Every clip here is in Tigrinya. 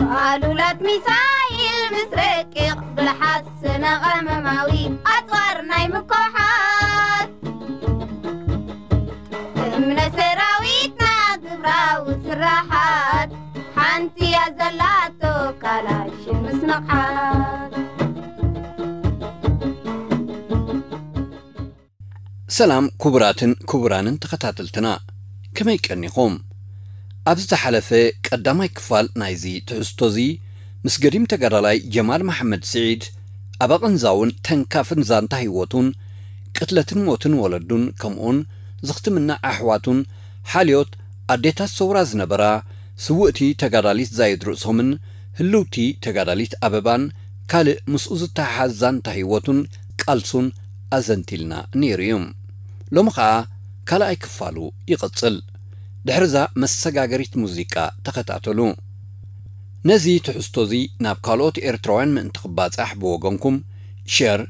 ፋሉላት ሚሳይል ምስ ረቂቕ ብልሓት ስነ-ቀመማዊ ኣጽዋር ናይ ምኩሓት፣ እምነ ሰራዊትና ግብራዊ ስራሓት፣ ሓንቲ እያ ዘላቶ ካላሽን ምስ ንቕሓት። ሰላም ክቡራትን ክቡራንን ተኸታተልትና፣ ከመይ ቀኒኹም? ኣብ ዝተሓለፈ ቀዳማይ ክፋል ናይዚ ትሕዝቶዚ፣ ምስ ገዲም ተጋዳላይ ጀማል መሓመድ ስዒድ፣ ኣብ ኣቐንዛውን ተንካፍን ዛንታ ህይወቱን፣ ቅትለትን ሞትን ወለዱን፣ ከምኡውን ዝኽትምና ኣሕዋቱን፣ ሓልዮት ኣዴታት ሰውራ ዝነበራ፣ ስውእቲ ተጋዳሊት ዛይድ ርእሶምን፣ ህልውቲ ተጋዳሊት ኣበባን፣ ካልእ ምስኡ ዝተሓሓዝ ዛንታ ህይወቱን ቃልሱን ኣዘንቲልና ነይሩ እዩ። ሎሚ ኸኣ ካልኣይ ክፋሉ ይቕጽል። ድሕርዛ መሰጋገሪት ሙዚቃ ተኸታተሉ። ነዚ ትሕዝቶዚ ናብ ካልኦት ኤርትራውያን ምእንቲ ክባጻሕ ብወገንኩም ሸር፣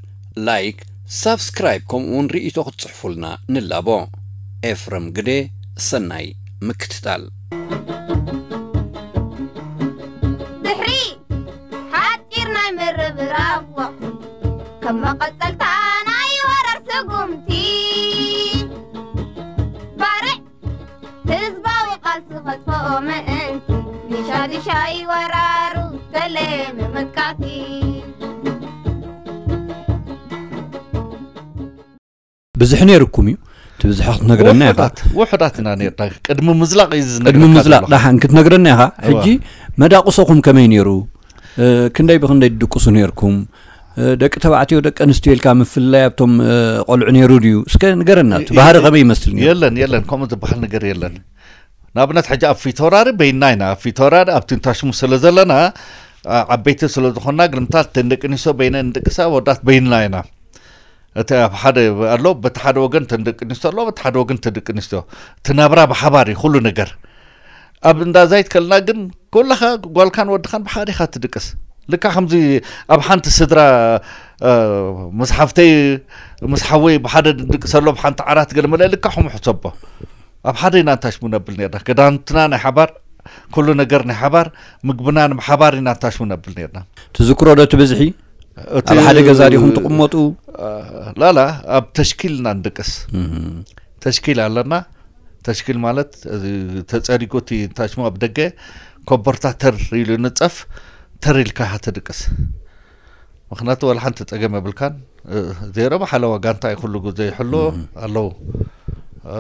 ላይክ፣ ሳብስክራይብ ከምኡውን ርእይቶ ክትጽሕፉልና ንላቦ። ኤፍረም ግደ፣ ሰናይ ምክትታል። ድሕሪ ሓጺር ናይ ምርብራብ ወቕቲ ከም መቐጸልታ ናይ ወረር ስጉምቲ ባርዕ ህዝባዊ ቃልሲ ከጥፍኦ ምእንቲ ንሻድሻይ ወራሩ ተለመ መጥቃዕቲ። ብዙሕ ነይርኩም እዩ። እቲ ብዝሒ ክትነግረና ኢኻ። ውሑዳት ውሑዳት ኢና ነርና። ቅድሚ ምዝላቕ እዩ ዝነግረካ ቅድሚ ምዝላቕ ዘሎ። ዳሓን ክትነግረና ኢኻ። እዋ። ሕጂ መዳቑሶኹም ከመይ ነይሩ? እ፣ ክንደይ ብኽንደይ ትድቅሱ ነርኩም? እ፣ ደቂ ተባዕትዮ ደቂ ኣንስትዮ ኢልካ ምፍልላይ ኣብቶም እ፣ ቆልዑ ነይሩ ድዩ? እስከ ንገረና። እቲ ባህሪ ከመይ ይመስል ነይሩ? የለን የለን፣ ከምኡ ዝበሃል ነገር የለን። ንኣብነት ሕጂ ኣብ ፊት ወራሪ በይንና ኢና። ኣብ ፊት ወራሪ ኣብቲ ንታሽሙ ስለ ዘለና ዓ- ዓበይቲ ስለ ዝኾንና ግርምታት እተን ደቂ ኣንስትዮ በይነን ንድቅሳ፣ ወዳት በይንና ኢና። እቲ ኣብ ሓደ ኣሎ፣ በቲ ሓደ ወገን እተን ደቂ ኣንስትዮ ኣለዋ፣ በቲ ሓደ ወገን እተን ደቂ ኣንስትዮ። እቲ ናብራ ብሓባር እዩ ኩሉ ነገር። ኣብ እንዳ ዛይት ከለና ግን ኩላኻ ጓልካን ወድኻን ብሓደ ኢኻ ትድቅስ። ልካ ከምዚ ኣብ ሓንቲ ስድራ እ፣ ምስ ሓፍተይ ምስ ሓወይ ብሓደ ንድቅስ ኣሎ፣ ብሓንቲ ዓራት ገለ መለ ልካ ከምኡ ሕሰቦ። ኣብ ሓደ ኢና እንታሽሙ ነብል ነርና። ክዳንትና ናይ ሓባር፣ ኩሉ ነገር ናይ ሓባር፣ ምግብና ብሓባር ኢና እንታሽሙ ነብል ነርና። ትዝክሮ ዶ እቲ ብዝሒ? እቲ ኣብ ሓደ ገዛ ዲኹም ትቕመጡ? ላላ ኣብ ተሽኪል ኢና ንድቅስ። ተሽኪል ኣለና። ተሽኪል ማለት እዚ ተጸሪጉ እቲ እንታሽሙ ኣብ ደገ ኮቦርታ ተር ኢሉ ንጸፍ፣ ተር ኢልካ ኢኻ ትድቅስ። ምኽንያቱ ዋላ ሓንቲ ጸገም የብልካን። እ፣ ዜሮ ብሓለዋ ጋንታ እዩ ኩሉ ግዜ ይሕሎ ኣለዉ። እ፣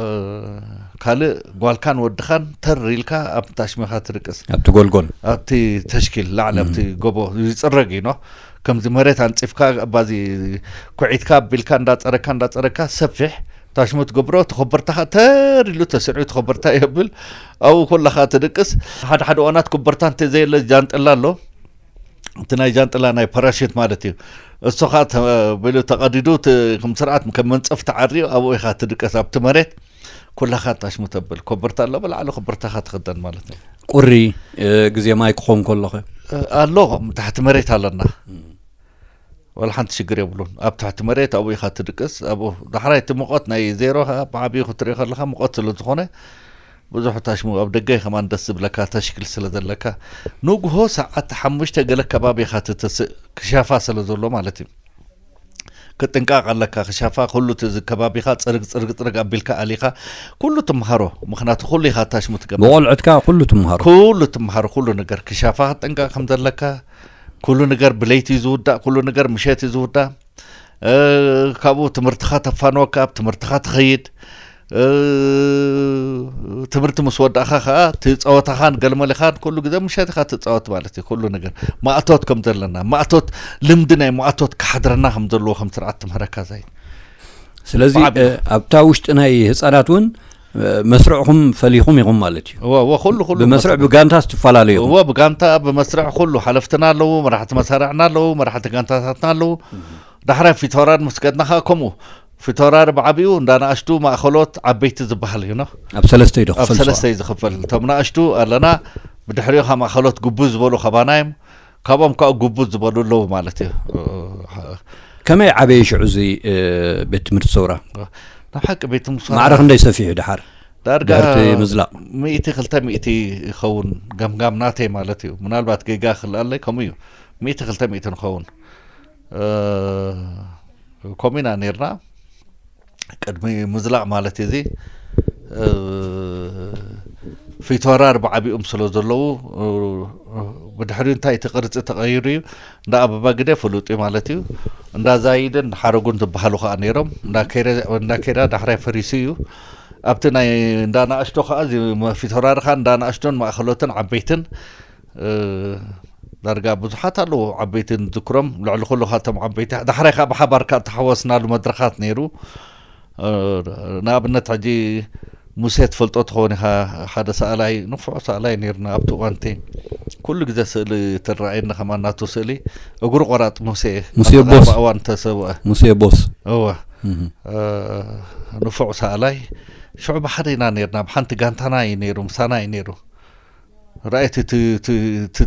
ካልእ ጓልካን ወድኻን ተር ኢልካ ኣብ ታሽሚኻ ትድቅስ። ኣብቲ ጎልጎል። ኣብቲ ተሽኪል ላዕሊ ኣብቲ ጎቦ ይጽረግ እዩ ኖ። ከምዚ መሬት ኣንጺፍካ ኣባዚ ኩዒትካ ኣቢልካ እንዳጸረግካ እንዳጸረግካ ሰፊሕ ታሽሙ ትገብሮ። ተኸበርታኻ ተር ኢሉ ተስርዑ ተኸበርታ የብል። ኣብኡ ኮላኻ ትድቅስ። ሓደ ሓደ እዋናት ኮበርታ እንተዘየለ ጃንጥላ ኣሎ። እቲ ናይ ጃንጥላ ናይ ፓራሽት ማለት እዩ። እሱ ኸዓ ተ- በሉ ተቐዲዱ እቲ ከም ስርዓት ከም መንጸፍ ተዓርዩ ኣብኡ ኢኻ ትድቀስ ኣብቲ መሬት። ኩላኻ ታሽሙ ተብል ኮበርታ ኣሎ ብላዕሊ ኮበርታኻ ትኽደን ማለት እዩ። ቁሪ እ፣ ግዜ ማይ ክኾን ከሎ ኸ? ኣሎ ታሕቲ መሬት ኣለና። ዋላ ሓንቲ ሽግር የብሉን። ኣብ ትሕቲ መሬት ኣብኡ ኢኻ ትድቅስ። ኣብኡ ዳሕራይ እቲ ሙቐት ናይ ዜሮ ብዓብዩ ክትሪኦ ከለኻ ሙቐት ስለ ዝኾነ ብዙሕ ታሽሙ ኣብ ደገ ከማን ደስ ዝብለካ ተሽክል ስለ ዘለካ ንጉሆ ሰዓት ሓሙሽተ ገለ ከባቢ ኢኻ ትተስእ ክሻፋ ስለ ዘሎ ማለት እዩ። ክጥንቃቕ ኣለካ ክሻፋ ኩሉ እቲ ከባቢኻ ፅርግ ፅርግ ፅርግ ኣቢልካ ኣሊኻ ኩሉ ትምሃሮ ምክንያቱ ኩሉ ኢኻ ታሽሙ ትገብር ብቆልዑትካ ኩሉ ትምሃሮ ኩሉ ትምሃሮ ኩሉ ነገር ክሻፋ ክጥንቃቕ ከም ዘለካ ኩሉ ነገር ብለይቲ እዩ ዝውዳእ ኩሉ ነገር ምሸት እዩ ዝውዳእ እ፣ ካብኡ ትምህርትኻ ተፋንወካ ኣብ ትምህርትኻ ትኸይድ እ፣ ትምህርቲ ምስ ወዳእኻ ከዓ እቲ ፀወታኻን ገልመሌኻን ኩሉ ግዜ ምሸት ኢኻ ትፃወት ማለት እዩ ኩሉ ነገር ማእቶት ከም ዘለና ማእቶት ልምዲ ናይ ማእቶት ክሓድረና ከም ዘለዎ ከም ስርዓት ትምህረካ ዛይ ስለዚ ብዓቢኡ። እ፣ ኣብታ ውሽጢ ናይ ህፃናት እውን መስርዕኹም ፈሊኹም ኢኹም ማለት እዩ። እወ እወ ኩሉ ኩሉ ብመስርዕ ብጋንታ ትፈላለዩ ኢኹም። እወ ብጋንታ ብመስርዕ ኩሉ ሓለፍትና ኣለዉ፣ መራሕቲ መሳርዕና ኣለዉ፣ መራሕቲ ጋንታታትና ኣለዉ። ዳሕራይ ፊት ወራር ምስ ከድና ከዓ ከምኡ ፊት ወራር ብዓብኡ እንዳ ንኣሽቱ ማእኸሎት ዓበይቲ ዝበሃል እዩ። ኣብ ሰለስተ እዩ ኣብ ክፈል ሰለስተ እዩ ዝኽፈል። እቶም ንኣሽቱ ኣለና፣ ብድሕሪኡ ካብ ማእኸሎት ግቡ ዝበሉ ከባና እዮም። ካብኦም ከዓ ጉቡት ዝበሉ ኣለዉ ማለት እዩ። ከመይ ዓበየ ሽዑ እዚ ቤት ትምህርቲ ሰውራ? ናብ ሓቂ ቤት ትምህርቲ ሰውራ ማዕረ ክንደይ ሰፊሑ ድሓር? ዳርጋ ድሕርቲ ምዝላቕ ሚእቲ ክልተ ሚእቲ ይኸውን፣ ገምጋም ናተይ ማለት እዩ። ምናልባት ጌጋ ክልኣለይ ከምኡ እዩ። ሚእቲ ክልተ ሚእቲ ንኸውን ከምኡ ኢና ነርና። ቅድሚ ምዝላቕ ማለት እዚ ፊት ወራር ብዓቢኦም ስለ ዘለዉ ብድሕሪ እንታይ እቲ ቅርፂ ተቐይሩ እዩ። እንዳ ኣበባ ግደ ፍሉጥ እዩ ማለት እዩ። እንዳ ዛይድን ሓረጉን ዝበሃሉ ከዓ ነይሮም። እንዳ ከይዳ ዳሕራይ ፈሪሱ እዩ። ኣብቲ ናይ እንዳ ናእሽቶ ከዓ እዚ ፊት ወራሪ ከዓ እንዳ ናእሽቶን ማእኸሎትን ዓበይትን ዳርጋ ብዙሓት ኣለዉ ዓበይቲ ንዝክሮም። ልዕሊ ኩሉ ካብቶም ዓበይቲ ዳሕራይ ካብ ብሓባር ካብ ተሓወስናሉ መድረኻት ነይሩ። ንኣብነት ሕጂ ሙሴ ትፈልጦ ትኸውን ኢኻ። ሓደ ሰኣላይ ንፉዕ ሰኣላይ ነይርና ኣብቲ እዋንቲ። ኩሉ ግዜ ስእሊ ትረኣየኒ ከማን ናቱ ስእሊ እግሩ ቆራጥ ሙሴ ሙሴ ቦስ። እዋን ተሰብአ ሙሴ ቦስ እወ ንፉዕ ሰኣላይ። ሽዑ ብሓደ ኢና ነይርና፣ ብሓንቲ ጋንታና እዩ ነይሩ፣ ምሳና እዩ ነይሩ። ራእየት እቲ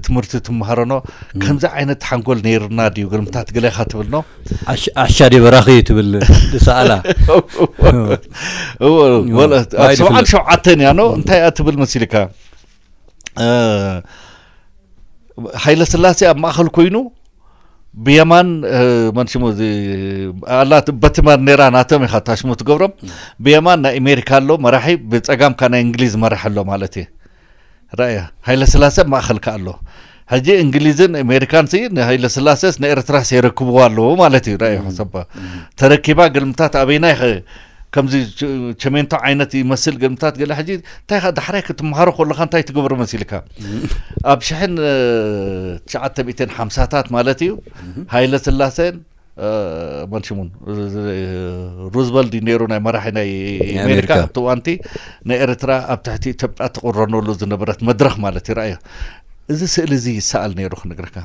ትምህርቲ ትመሃረኖ ከምዚ ዓይነት ሓንጎል ነይርና ድዩ ግልምታት ገለኻ ትብልኖ። ኣሻ ደ በራኺ ትብል ዝሰኣላ ሰብዓን ሸውዓተን እያ ኖ እንታይ እያ ትብል መሲልካ። ሃይለ ስላሴ ኣብ ማእኸል ኮይኑ ብየማን መንሽሙ ኣላ በቲ ባንዴራ ናቶም ኢኻ ታሽሙ ትገብሮም። ብየማን ናይ ኣሜሪካ ኣሎ መራሒ፣ ብፀጋምካ ናይ እንግሊዝ መራሒ ኣሎ ማለት እዩ። ራእያ ሃይለ ስላሰ ኣብ ማእኸልካ ኣሎ። ሕጂ እንግሊዝን ኣሜሪካን ሲ ንሃይለ ስላሰስ ንኤርትራስ የረክብዎ ኣለዎ ማለት እዩ። ራእያ ሓሳባ ተረኪባ ግልምታት ኣበይናይ ከምዚ ቸሜንቶ ዓይነት ይመስል ግልምታት ገለ ሕጂ እንታይ ዳሕራይ ክትመሃሮ ከለካ እንታይ ትገብሮ መሲልካ ኣብ ሽሕን ትሽዓተ ሚእትን ሓምሳታት ማለት እዩ። ሃይለ ስላሰን መንሽሙን ሩዝቨልት ነይሩ ናይ መራሒ ናይ ኣሜሪካ ትዋንቲ ንኤርትራ ኣብ ትሕቲ ኢትዮጵያ ትቁረነሉ ዝነበረት መድረክ ማለት ይረኣዮ። እዚ ስእሊ እዚ ይሰኣል ነይሩ ክነግረካ።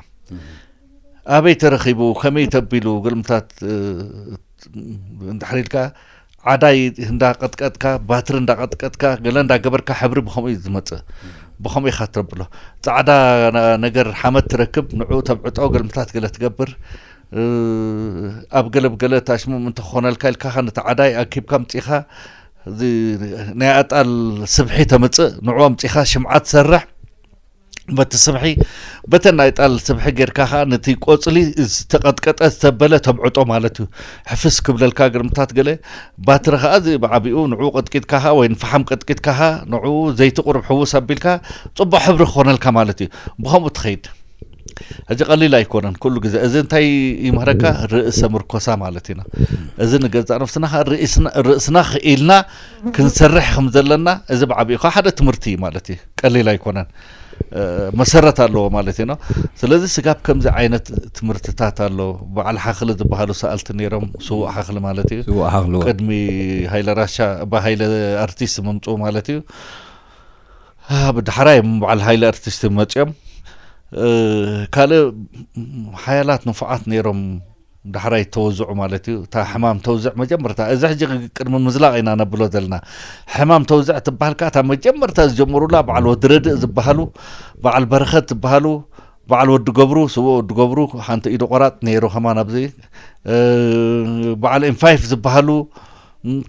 ኣበይ ተረኺቡ ከመይ ተቢሉ ግልምታት እንድሕር ኢልካ ዓዳይ እንዳቀጥቀጥካ ባትሪ እንዳቀጥቀጥካ ገለ እንዳገበርካ ሕብሪ ብከምኡ እዩ ዝመፅእ። ብከምኡ ኢካ ትረብሎ። ፃዕዳ ነገር ሓመድ ትረክብ ንዑ ተብዕጦ ገልምታት ገለ ትገብር። ኣብ ገለ ብገለ ታሽሙም እንተኾነልካ ኢልካ ነቲ ዓዳይ ኣኪብካ ምፂኻ ናይ ኣጣል ስብሒ ተምፅእ ንዑ ኣምፂኻ ሽምዓ ትሰርሕ። በቲ ስብሒ በተን ናይ ጣል ስብሒ ጌርካ ከዓ ነቲ ቆፅሊ ዝተቐጥቀጠ ዝተበለ ተብዕጦ ማለት እዩ። ሕፍስ ክብለልካ ግርምታት ገለ ባትሪ ከዓ እዚ ብዓቢኡ ንዑ ቀጥቂጥካ ከዓ ወይ ንፈሓም ቀጥቂጥካ ከዓ ንዑ ዘይቲ ቁሩብ ሕውስ ኣቢልካ ፅቡቅ ሕብሪ ክኾነልካ ማለት እዩ። ብከምኡ ትኸይድ። ሕጂ ቀሊል ኣይኮነን ኩሉ ግዜ እዚ እንታይ ይምህረካ ርእሰ ምርኮሳ ማለት ኢና። እዚ ንገዛእ ነፍስና ከዓ ርእስና ክኢልና ክንሰርሕ ከም ዘለና እዚ ብዓቢኡ ከዓ ሓደ ትምህርቲ እዩ ማለት እዩ። ቀሊል ኣይኮነን። መሰረት ኣለዎ ማለት እዩ። ስለዚ ስጋብ ከምዚ ዓይነት ትምህርትታት ኣሎ። በዓል ሓኽሊ ዝበሃሉ ሰኣልቲ ነይሮም። ስዉእ ሓኽሊ ማለት እዩ። ስዉእ ሓኽሊ ቅድሚ ሃይለ ራሻ ብሃይለ ኣርቲስት ምምፅኡ ማለት እዩ። ብድሕራይ እዮም በዓል ሃይለ ኣርቲስት መፅኦም። ካልእ ሓያላት ንፉዓት ነይሮም። ዳሕራይ ተወዝዑ ማለት እዩ። እታ ሕማም ተውዝዕ መጀመርታ እዚ ሕጂ ቅድሚ ምዝላቕ ኢና ነብሎ ዘለና። ሕማም ተውዝዕ ትበሃል ከዓ እታ መጀመርታ ዝጀመሩላ በዓል ወዲ ረድእ ዝበሃሉ፣ በዓል በረኸት ዝበሃሉ፣ በዓል ወዲ ገብሩ፣ ስውእ ወዲ ገብሩ ሓንቲ ኢዱ ቆራጥ ነይሩ ከማን ኣብዚ በዓል ኤምፋይፍ ዝበሃሉ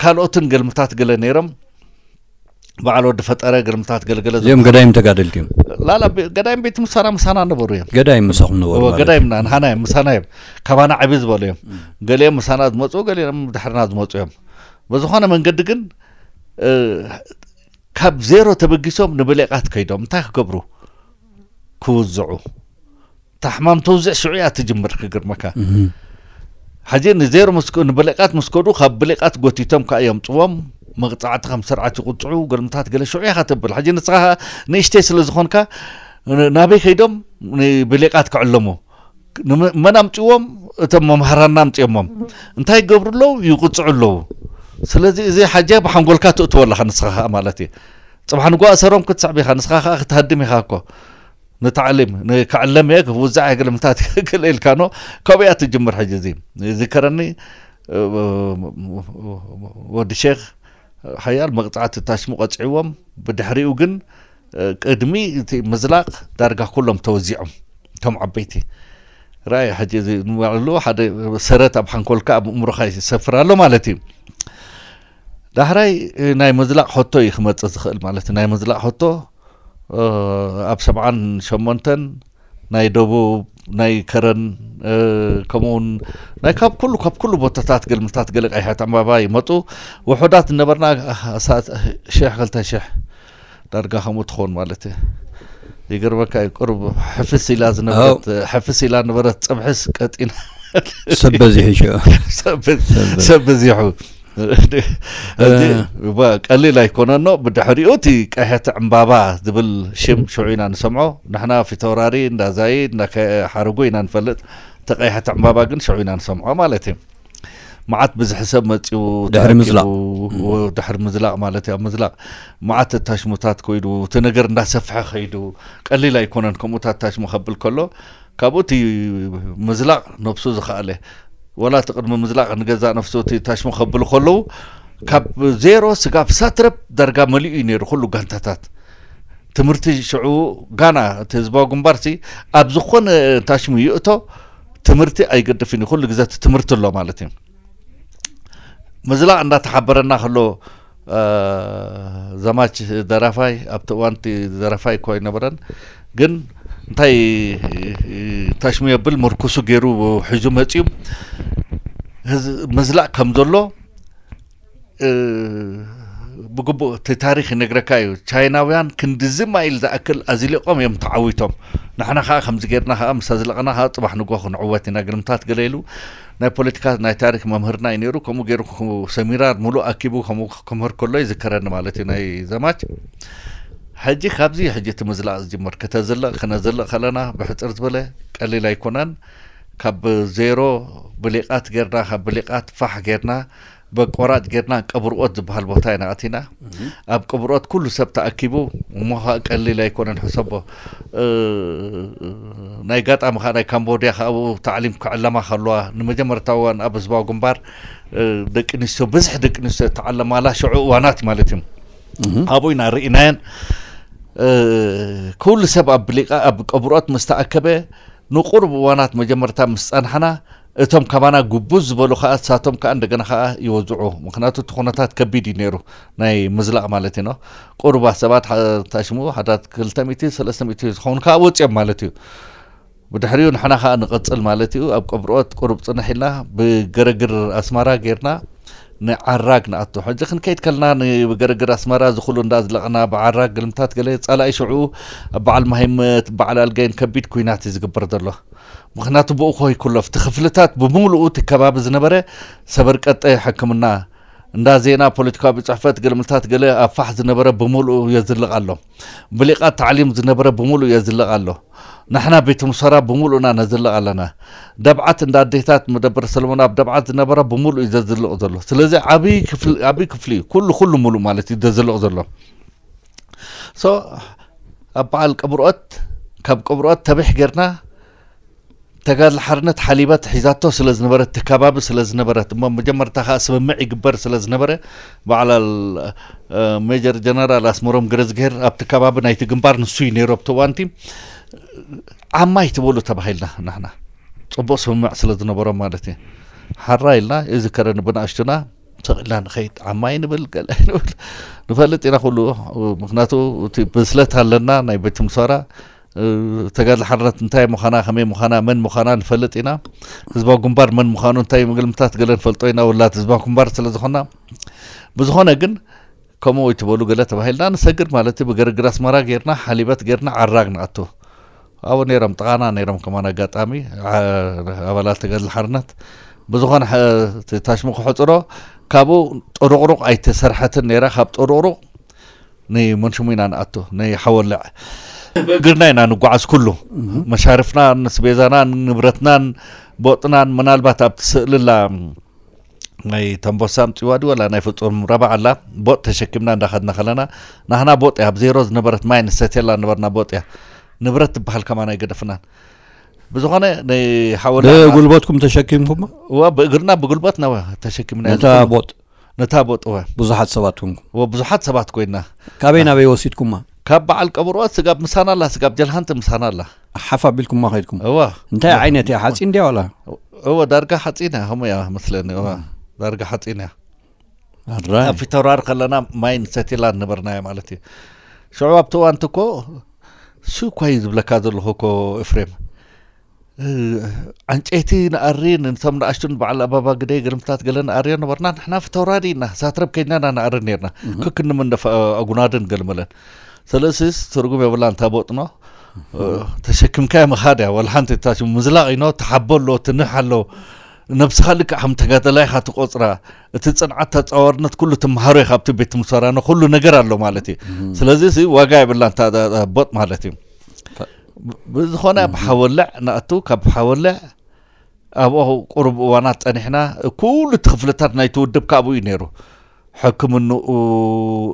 ካልኦትን ገልምታት ገለ ነይሮም። በዓል ወዲ ፈጠረ ግርምታት ገልገለ እዚኦም ገዳይም ተጋደልቲ እዮም። ላላ ገዳይም ቤት ምሳና ምሳና ነበሩ እዮም። ገዳይም ምሳኹም ነበሩ ማለት ገዳይምና ንሃና እዮም ምሳና እዮም። ካባና ዕቢ ዝበሉ እዮም። ገሊኦም ምሳና ዝመፁ ገሊኦም ድሕርና ዝመፁ እዮም። በዝኾነ መንገዲ ግን ካብ ዜሮ ተበጊሶም ንብሌቃት ከይዶም እንታይ ክገብሩ ክውዝዑ ታሕማም ተውዝዕ ሽዑ እያ ትጅምር ክግርመካ። ሕጂ ንዜሮ ንብሌቃት ምስ ከዱ ካብ ብሌቃት ጎቲቶም ከዓ የምፅዎም። መቕፃዕቲ ከም ስርዓት ይቁፅዑ ገልምታት ገለ ሽዑ ኢኻ ተብል። ሕጂ ንስኻ ንእሽተይ ስለ ዝኾንካ ናበይ ከይዶም ንብሌቃት ክዕለሙ መን ኣምፅዎም? እቶም መምሃራና ኣምፅኦሞም እንታይ ይገብሩ ኣለዉ? ይቁፅዑ ኣለዉ። ስለዚ እዚ ሓጂ ብሓንጎልካ ትእትዎ ኣለኻ ንስኻ ኸኣ ማለት እዩ። ጽባሕ ንግሆ እሰሮም ክትስዕብ ኢኻ፣ ንስኻ ኸኣ ክትሃድም ኢኻ እኮ። ንታዕሊም፣ ንክዕለም እየ፣ ክውዛዕ እየ፣ ግልምታት ክል ኢልካ ኖ፣ ካብኡ እያ ትጅምር። ሕጂ እዚ ይዝከረኒ፣ እ፣ ወዲ ሼኽ ሓያል መቕጻዕቲ ታሽሙ ቀጽዕዎም፣ ብድሕሪኡ ግን፣ እ፣ ቅድሚ እቲ ምዝላቕ ዳርጋ ኩሎም ተወዚዖም፣ እቶም ዓበይቲ። ራእይ ሕጂ እዚ ንባዕሉ ሓደ ሰረት ኣብ ሓንኮልካ፣ ኣብ እምሮኻ ይሰፍር ኣሎ ማለት እዩ። ዳሕራይ፣ እ፣ ናይ ምዝላቕ ሕቶ እዩ ክመጽእ ዝኽእል ማለት እዩ። ናይ ምዝላቕ ሕቶ፣ እ፣ ኣብ ሰብዓን ሸሞንተን ናይ ደቡብ፣ ናይ ከረን፣ እ፣ ከምኡውን ናይ ካብ ኩሉ፣ ካብ ኩሉ ቦታታት ገልምታት ገለ ቀይሐት ዕምባባ ይመጹ። ውሑዳት ዝነበርና፣ ሳ-፣ ሽሕ፣ ክልተ ሽሕ ዳርጋ ከምኡ ትኸውን ማለት እዩ። ይገርመካ እዩ፣ ቁሩብ ሕፍስ ኢላ ዝነበረት፣ ኣው። ሕፍስ ኢላ ነበረት፣ ጽብሕስ ቀጢና። ሰብ በዚሑ ሽዑ። ሰብ፣ ሰብ። ሰብ በዚሑ። ሕጂ፣ እ። ባ-፣ ቀሊል ኣይኮነኖ። ብድሕሪኡ እቲ ቀይሐት ዕምባባ ዝብል ሽም ሽዑ ኢና ንሰምዖ። ንሕና ፊተውራሪ እንዳ ዛይድ፣ እንዳ ከ-፣ ሓረጉ ኢና ንፈልጥ። እቲ ቀይሐት ዕምባባ ግን ሽዑ ኢና ንሰምዖ ማለት እዩ። መዓት ብዝሒ ሰብ መጺኡ ድሕሪ ተኣኪቡ፣ ምዝላቕ። ው-፣ ድሕሪ ምዝላቕ ማለት እዩ። ኣብ ምዝላቕ መዓት ታሽሙታት ኮይዱ፣ እቲ ነገር እንዳሰፍሐ ከይዱ፣ ቀሊል ኣይኮነን ከምኡታት ታሽሙ ከብል ከሎ፣ ካብኡ እቲ ምዝላቕ ነብሱ ዝኸኣለ፣ ወላ እቲ ቅድሚ ምዝላቕ ንገዛእ ነፍሱ እቲ ታሽሙ ከብሉ ከለዉ፣ ካብ ዜሮ ስጋብ ሳትረፕ ዳርጋ መሊኡ እዩ ነይሩ፣ ኩሉ ጋንታታት። ትምህርቲ ሽዑ ጋና እቲ ህዝባዊ ግንባርሲ ኣብ ዝኾነ ታሽሙ ይእቶ፣ ትምህርቲ ኣይገድፍን እዩ፣ ኩሉ ግዜ እቲ ትምህርቲ ኣሎ ማለት እዩ። ምዝላቕ እንዳተሓበረና ከሎ፣ እ፣ ዘማች ደራፋይ፣ ኣብቲ እዋን እቲ ደራፋይ እኮ ኣይነበረን፣ ግን እንታይ ታሽሙ የብል ምርኩሱ ገይሩ ሒዙ መጺኡ፣ ህዝ-፣ ምዝላቕ ከም ዘሎ፣ እ፣ ብግቡእ እቲ ታሪኽ ይነግረካ እዩ። ቻይናውያን ክንድዚ ማይል ዝኣክል ኣዝሊቖም እዮም ተዓዊቶም። ንሕና ኸኣ ከምዚ ጌርና ኸኣ ምስ ኣዝለቕና ኸኣ ጽባሕ ንግሆ ክንዕወት ኢና። ግርምታት ገለ ኢሉ ናይ ፖለቲካ ናይ ታሪኽ መምህርና እዩ ነይሩ። ከምኡ ገይሩ ሰሚናር ሙሉእ ኣኪቡ ከምኡ ክምህር ከሎ ይዝከረኒ ማለት እዩ ናይ ዘማች። ሕጂ ካብዚ ሕጂ እቲ ምዝላቕ ዝጅመር፣ ከተዝልቕ ክነዝልቕ ከለና ብሕጽር ዝበለ ቀሊል ኣይኮነን። ካብ ዜሮ ብሊቓት ጌርና፣ ካብ ብሊቓት ፋሕ ጌርና፣ በቆራጭ ጌርና ቀብርኦት ዝበሃል ቦታ ኢና ኣቲና። እህ። ኣብ ቀብርኦት ኩሉ ሰብ ተኣኪቡ፣ እሞ ኸኣ ቀሊል ኣይኮነን ሕሰቦ። እ፣ ናይ ጋጣሚ ኸኣ ናይ ካምቦድያ ኸኣ ኣብኡ ታዕሊም ክዕለማ ከለዋ፣ ንመጀመርታ እዋን ኣብ ህዝባዊ ግንባር፣ እ፣ ደቂ ኣንስትዮ፣ ብዝሒ ደቂ ኣንስትዮ እተዓለማላ ሽዑ እዋናት ማለት እዩ። እህ። ኣብኡ ኢና ርኢናየን። እ፣ ኩሉ ሰብ ኣብ ብሊቃ-፣ ኣብ ቀብርኦት ምስ ተኣከበ፣ ንቁሩብ እዋናት መጀመርታ ምስ ጸናሕና፣ እቶም ካባና ግቡዝ ዝበሉ ከኣ፣ ንሳቶም ከኣ እንደገና ከኣ ይወዝዑ። ምኽንያቱ እቲ ኩነታት ከቢድ እዩ ነይሩ፣ ናይ ምዝላቕ ማለት እዩ፣ ኖ። ቁሩባት ሰባት ሓ-፣ ታሽሙ፣ ሓዳት ክልተ ሚእቲ፣ ሰለስተ ሚእቲ ዝኾኑ ከኣ ወጺኦም ማለት እዩ። ብድሕሪኡ ንሕና ከኣ ንቐጽል ማለት እዩ። ኣብ ቀብርኦት ቁሩብ ጽንሕ ኢልና፣ ብገረግር ኣስመራ ጌርና፣ ንዓራግ ንኣቱ። ሕጂ ክንከይድ ከለና ንገረግር ኣስመራ እዚ ኩሉ እንዳዝለቕና ብዓራግ ግልምታት ገለ ጸላኢ ሽዑ ኣብ በዓል ማሂመት በዓል ኣልጋይን ከቢድ ኩናት እዩ ዝግበር ዘሎ። ምኽንያቱ ብኡ ኮይ ኩሎ ኣብቲ ክፍልታት ብምሉኡ እቲ ከባቢ ዝነበረ ሰበር ቀጠ ሕክምና እንዳ ዜና ፖለቲካዊ ቤት ጽሕፈት ግልምታት ገለ ኣብ ፋሕ ዝነበረ ብምሉኡ የዝልቕ ኣሎ። ብሊቓት ታዕሊም ዝነበረ ብምሉኡ የዝልቕ ኣሎ። ንሕና ቤት ምሶራ ብምሉእና ነዝልቕ ኣለና። ደብዓት እንዳ ኣዴታት መደበር ሰለሞን ኣብ ደብዓት ዝነበረ ብምሉእ እዩ ዘዝልቕ ዘሎ። ስለዚ ዓብዪ ክፍሊ፣ ዓብዪ ክፍሊ እዩ። ኩሉ፣ ኩሉ ሙሉእ ማለት እዩ ዘዝልቕ ዘሎ። ሶ ኣብ በዓል ቀብርኦት፣ ካብ ቀብርኦት ተቢሕ ጌርና ተጋድሎ ሓርነት ሓሊበት ሒዛቶ ስለ ዝነበረት፣ እቲ ከባቢ ስለ ዝነበረት፣ እሞ መጀመርታ ከኣ ስምምዕ ይግበር ስለ ዝነበረ፣ በዓል፣ እ፣ ሜጀር ጀነራል ኣስመሮም ገረዝግሄር ኣብቲ ከባቢ ናይቲ ግንባር ንሱ እዩ ነይሩ ኣብቲ እዋንቲ። ዓማይ ትበሉ ተባሂልና ንሕና። ጽቡቕ ስምምዕ ስለ ዝነበሮም ማለት እዩ። ሓራ ኢልና፣ ይዝከረኒ ብንኣሽቱና፣ ሰቕ ኢልና ንኸይድ፣ ዓማይ ንብል፣ ገለ ንብል። ንፈልጥ ኢና ኩሉ፣ ምኽንያቱ እቲ ብስለት ኣለና፣ ናይ ቤት ምሶራ፣ እ፣ ተጋድሎ ሓርነት እንታይ ምዃና፣ ከመይ ምዃና፣ መን ምዃና ንፈልጥ ኢና። ህዝባዊ ግንባር መን ምዃኑ፣ እንታይ ምግልምታት ገለ ንፈልጦ ኢና፣ ውላድ ህዝባዊ ግንባር ስለ ዝኾንና። ብዝኾነ ግን፣ ከምኡ ኣይትበሉ ገለ ተባሂልና ንሰግር ማለት እዩ። ብገረግር ኣስመራ ጌርና፣ ሓሊበት ጌርና፣ ዓራግ ንኣቱ። ኣብኡ ነይሮም፣ ጥቓና ነይሮም ከማን ኣጋጣሚ፣ ዓ-፣ ኣባላት ተጋድሎ ሓርነት። ብዝኾነ፣ ሐ-፣ እቲ ታሽሙ ክሕጽሮ፣ ካብኡ ጥሩቕሩቕ ኣይተሰርሐትን ነይራ። ካብ ጥሩቕሩቕ ንመንሽሙ ኢና ንኣቱ፣ ንሓወልዕ። ብእግርና ኢና ንጓዓዝ ኩሉ። እህ። መሻርፍናን፣ ስቤዛናን፣ ንብረትናን፣ ቦጥናን፣ ምናልባት ኣብቲ ስእልላ ናይ ተንቦሳ ኣምፅዋ ድዩ ወላ ናይ ፍፁም ረባ ኣላ። ቦጥ ተሸኪምና እንዳኸድና ከለና፣ ናህና ቦጥ እያ፣ ኣብ ዜሮ ዝነበረት ማይ ንሰትየላ ነበርና። ቦጥ እያ፣ ንብረት ትበሃል ከማን ኣይገደፍናን። ብዝኾነ ናይ ሓወላ ብጉልበትኩም ተሸኪምኩማ? እዋ፣ ብእግርና ብጉልበትና ተሸኪምና ነታ ቦጥ? ነታ ቦጥ እዋ። ብዙሓት ሰባት ኮንኩም? እዋ፣ ብዙሓት ሰባት ኮይና። ካበይ ናበይ ወሲድኩማ? ካብ በዓል ቀብርዋ ስጋብ ምሳና ኣላ፣ ስጋብ ጀልሃንቲ ምሳና ኣላ። ሓፍ ኣቢልኩማ ከይድኩም? እዋ። እንታይ ዓይነት እያ? ሓፂን ድያ ዋላ? እዋ፣ ዳርጋ ሓፂን እያ፣ ከምኡ እያ መስለኒ። እዋ፣ ዳርጋ ሓፂን እያ። ኣራይ። ኣብ ፊተውራሪ ከለና ማይ ንሰትየላ ነበርናዮ ማለት እዩ። ሽዑ ኣብቲ እዋንቲ እኮ ሱ እኳ እዩ ዝብለካ ዘለኹ እኮ፣ ኤፍሬም። እ፣ ዕንጨይቲ ንኣሪ፣ ነቶም ንኣሽቱን በዓል ኣባባ ግደይ ግርምታት ገለ ንኣርዮ ነበርና። ንሕና ፊተውራሪ ኢና፣ ሳትረብ ከይድና ኢና ንኣሪ ነርና። እህ። ክክንምን ደፋ-፣ ኣጉናድን ገልመለን። ስለዚስ ትርጉም የብላን፣ እታ ቦጥኖ፣ እ፣ ተሸኪምካዮ ምኻድ እያ። ወላ ሓንቲ እታ ሽሙ ምዝላቕ ኢኖ፣ ትሓቦ ኣሎ፣ ትንሕ ኣሎ። ነብስኻ ልክዕ ከም ተጋዳላይ ኢኻ ትቆጽራ። እቲ ጽንዓት፣ ተጻዋርነት ኩሉ ትመሃሮ ኢኻ ኣብቲ ቤት ምሶራኖ፣ ኩሉ ነገር ኣሎ ማለት እዩ። እም። ስለዚ እዚ ዋጋ የብላን፣ እታ፣ እታ፣ እታ ቦጥ ማለት እዩ። ብ-፣ ብዝኾነ ኣብ ሓወልዕ ንኣቱ፣ ካብ ሓወልዕ ኣብኡ ቁሩብ እዋናት ጸኒሕና፣ ኩሉ እቲ ክፍልታት ናይቲ ውድብ ካብኡ እዩ ነይሩ። ሕክምንኡ፣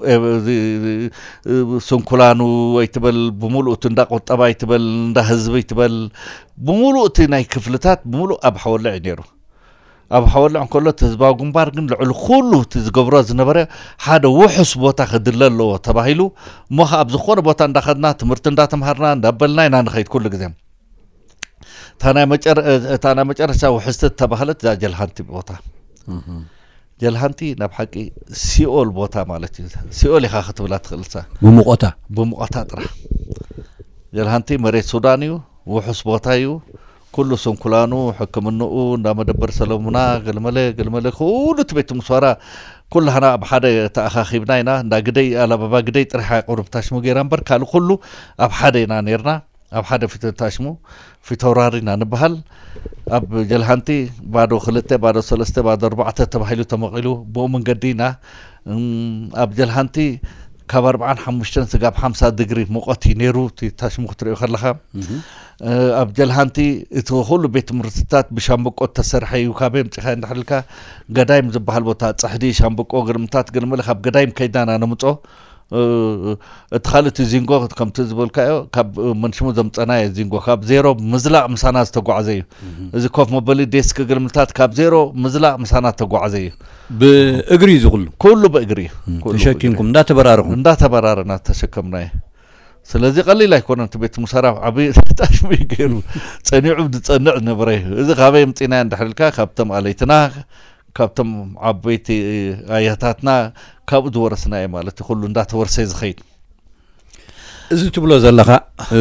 እ፣ እዚ፣ እ፣ ስንኩላኑ ኣይትበል፣ ብምሉእ እቲ እንዳ ቁጠባ ኣይትበል፣ እንዳ ህዝቢ ኣይትበል፣ ብምሉእ እቲ ናይ ክፍልታት ብምሉእ ኣብ ሓወልዕ እዩ ነይሩ። ኣብ ሓወልዕ እንከሎ እቲ ህዝባዊ ግንባር ግን ልዕሊ ኩሉ እቲ ዝገብሮ ዝነበረ ሓደ ውሑስ ቦታ ክድለ ኣለዎ ተባሂሉ፣ እሞ ኸዓ ኣብ ዝኾነ ቦታ እንዳኸድና ትምህርቲ እንዳተምሃርና እንዳበልና ኢና ንኸይድ ኩሉ ግዜ። እታ ናይ መጨረ-፣ እታ ናይ መጨረሻ ውሕስቲ እተባህለት እዛ ጀልሃንቲ ቦታ። እህ። ጀልሃንቲ ናብ ሓቂ ሲኦል ቦታ ማለት እዩ። ሲኦል ኢኻ ክትብላ ትኽእል እሳ። ብሙቐታ? ብሙቐታ ጥራሕ። ጀልሃንቲ መሬት ሱዳን እዩ፣ ውሑስ ቦታ እዩ። ኩሉ ስንኩላኑ፣ ሕክምንኡ፣ እንዳ መደበር ሰለሙና፣ ገልመለ፣ ገልመለ፣ ኩሉ እቲ ቤት ምስዋራ ኩላህና ኣብ ሓደ ተኣኻኺብና ኢና። እንዳ ግደይ፣ ኣላባባ ግደይ ጥራሕ እያ ቁሩብ ታሽሙ ገይራ እምበር፣ ካልእ ኩሉ ኣብ ሓደ ኢና ነይርና። ኣብ ሓደ ፊት ታሽሙ ፊተውራሪ ኢና ንበሃል። ኣብ ጀልሃንቲ ባዶ ክልተ፣ ባዶ ሰለስተ፣ ባዶ ኣርባዕተ ተባሂሉ ተመቒሉ፣ ብኡ መንገዲ ኢና። እም፣ ኣብ ጀልሃንቲ ካብ ኣርብዓን ሓሙሽተን ስጋብ ሓምሳ ድግሪ ሙቐት እዩ ነይሩ፣ እቲ ታሽሙ ክትሪኦ ከለኻ። እህ። እ፣ ኣብ ጀልሃንቲ እቲ ኩሉ ቤት ትምህርትታት ብሻምበቆ እተሰርሐ እዩ። ካበይ ኣምጺኻ እንድሕር ኢልካ፣ ገዳይም ዝበሃል ቦታ፣ ጽሕዲ፣ ሻምበቆ፣ ግርምታት፣ ግርምለ ካብ ገዳይም ከይድና ኢና ነምጾ። እ፣ እቲ ካልእ እቲ ዚንጎ ከምቲ ዝበልካዮ ካብ መንሽሙ ዘምጸናዮ ዚንጎ፣ ካብ ዜሮ ምዝላቕ ምሳና ዝተጓዕዘ እዩ። እህ። እዚ ኮፍ መበሊ ዴስክ ግርምታት ካብ ዜሮ ምዝላቕ ምሳና ዝተጓዕዘ እዩ። ብእግሪ እዩ እዚ ኩሉ? ኩሉ ብእግሪ እዩ። እም፣ ኩሉ ተሸኪምኩም ብእግሪ። እንዳተበራረኹም? እንዳተበራረና ተሸከምናዮ። ስለዚ ቀሊል ኣይኮነን፣ እቲ ቤት ሙሰራ ዓብዪ ታሽሙ እዩ ገይሩ ጸኒዑ ዝጸንዕ ዝነበረ እዩ። እዚ ካበይ ኣምጺእናዮ እንድሕር ኢልካ፣ ካብቶም ኣለይትና፣ ካብቶም ዓበይቲ ኣያታትና ካብኡ ዝወረስናዮ ማለት እዩ። ኩሉ እንዳተወርሰ እዩ ዝኸይድ። እዚ ትብሎ ዘለኻ፣ እ፣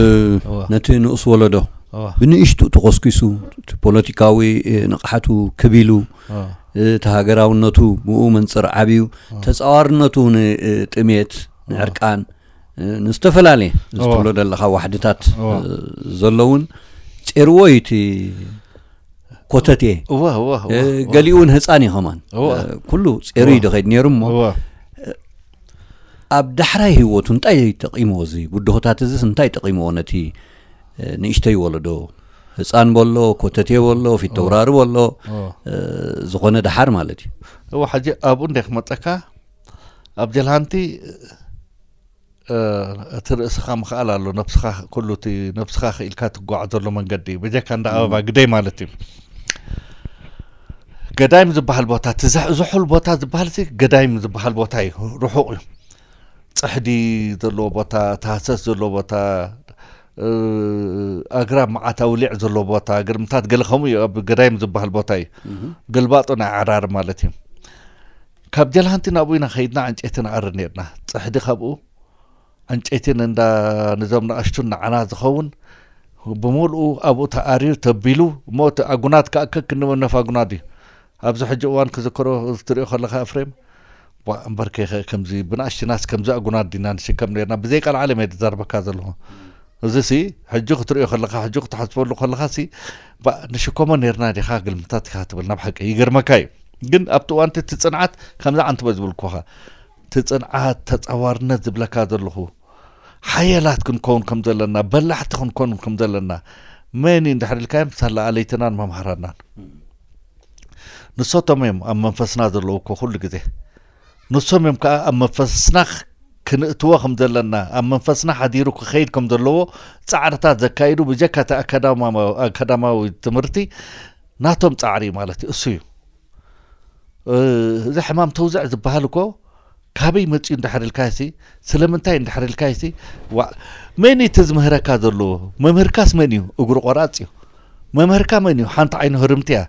እዋ። ነቲ ንኡስ ወለዶ እዋ። ብንእሽቱ ተኾስኪሱ፣ እቲ ፖለቲካዊ፣ እ፣ ንቕሓቱ ክብ ኢሉ፣ እዋ። እ፣ እቲ ሃገራውነቱ ብኡ መንጽር ዓብዩ፣ እዋ። ተጻዋርነቱ ን-፣ እ፣ ጥሜት፣ እዋ። ንዕርቃን፣ እ፣ ንዝተፈላለየ እዚ እዋ። ትብሎ ዘለኻ ዋሕድታት፣ እዋ። እ፣ ዘለውን ጼርዎ እዩ እቲ ኮተቴ። እዋ፣ እዋ፣ እዋ፣ እ፣ እዋ። ገሊኡ እውን ህፃን እዩ ከማን። እዋ። እ፣ ኩሉ ጼሩ እዩ እዋ። ዝኸይድ ነይሩ እሞ፣ እዋ። እ፣ ኣብ ዳሕራይ ህይወቱ እንታይ ጠቒምዎ እዚ ብድሆታት እዚስ እንታይ ጠቒምዎ ነቲ፣ እ፣ ንእሽተይ ወለዶ? ህፃን በሎ፣ ኮተቴ በሎ፣ ፊት እዋ። ተውራሪ በሎ፣ እዋ። እ፣ ዝኾነ ደሓር ማለት እዩ። እዋ፣ ሕጂ ኣብኡ እንደ ክመፀካ ኣብ ጀልሃንቲ እ፣ እቲ ርእስኻ ምኽኣል ኣሎ፣ ነብስኻ፣ ኩሉ እቲ ነብስኻ ክኢልካ ትጓዓዘሉ መንገዲ፣ ብጀካ እንዳ ኣበባ ግደይ ማለት እዩ። ገዳይም ዝበሃል ቦታ፣ እቲ ዝሕ-፣ ዝሑል ቦታ ዝበሃል ሲ ገዳይም ዝበሃል ቦታ እዩ፣ ርሑቕ እዩ። ጽሕዲ ዘለዎ ቦታ፣ እቲ ሃሰስ ዘለዎ ቦታ፣ እ፣ ኣግራብ መዓት ኣውሊዕ ዘለዎ ቦታ፣ ግርምታት ገለ ከምኡ እዩ፣ ኣብ ገዳይም ዝበሃል ቦታ እዩ። እህ። ግልባጡ ናይ ዓራር ማለት እዩ። ካብ ጀልሃንቲ ናብኡ ኢና ኸይድና ዕንጨይቲ ንኣሪ ነርና። ጽሕዲ ካብኡ ዕንጨይቲ ንእንዳ፣ ንዞም ንኣሽቱን ንዓና ዝኸውን ብምልኡ ኣብኡ ተኣርዩ ተቢሉ፣ እሞ እቲ ኣጉናድ ከኣ ከክንመነፍ ኣጉናድ እዩ። ኣብዚ ሕጂ እዋን ክዝክሮ፣ እዚ ትሪኦ ከለኻ፣ ኤፍሬም፣ ቧ፣ እምበር ከይኸ-፣ ከምዚ ብንኣሽትናስ ከምዚ ኣጉናድ ዲና ንሽከም ነርና፣ ብዘይ ቃል ዓለም እየ ዝዛረበካ ዘለኹ። እዚሲ ሕጂ ክትሪኦ ከለኻ፣ ሕጂ ክትሓስበሉ ከለኻሲ፣ ባ፣ ንሽከሞ ነርና ዲኻ ግልምታት ኢኻ ትብል፣ ናብ ሓቂ ይገርመካ እዩ። ግን ኣብቲ እዋን እቲ ጽንዓት ከምዚ ዓንትበ ዝብልኩኻ፣ እቲ ጽንዓት፣ ተጻዋርነት ዝብለካ ዘለኹ፣ ሓያላት ክንከውን ከም ዘለና፣ በላሕቲ ክንከውን ከም ዘለና፣ መን እዩ እንድሕር ኢልካዮም፣ ሳላ ኣለይትናን መምሃራናን። ንሶቶም እዮም ኣብ መንፈስና ዘለዉ እኮ ኩሉ ግዜ። ንሶም እዮም ከዓ ኣብ መንፈስና ክንእትዎ ከም ዘለና፣ ኣብ መንፈስና ሓዲሩ ክኸይድ ከም ዘለዎ ፃዕርታት ዘካይዱ። ብጀካ እቲ ኣካዳማዊ ትምህርቲ ናቶም ፃዕሪ ማለት እዩ፣ እሱ እዩ። እዚ ሕማም ተውዝዕ ዝበሃል እኮ ካበይ መፅዩ እንድሕር ኢልካሲ፣ ስለምንታይ እንድሕር ኢልካሲ፣ ዋ፣ መን እዩ እቲ ዝምህረካ ዘለዎ? መምህርካስ መን እዩ? እግሩ ቆራፅ እዩ። መምህርካ መን እዩ? ሓንቲ ዓይኑ ህርምቲ እያ።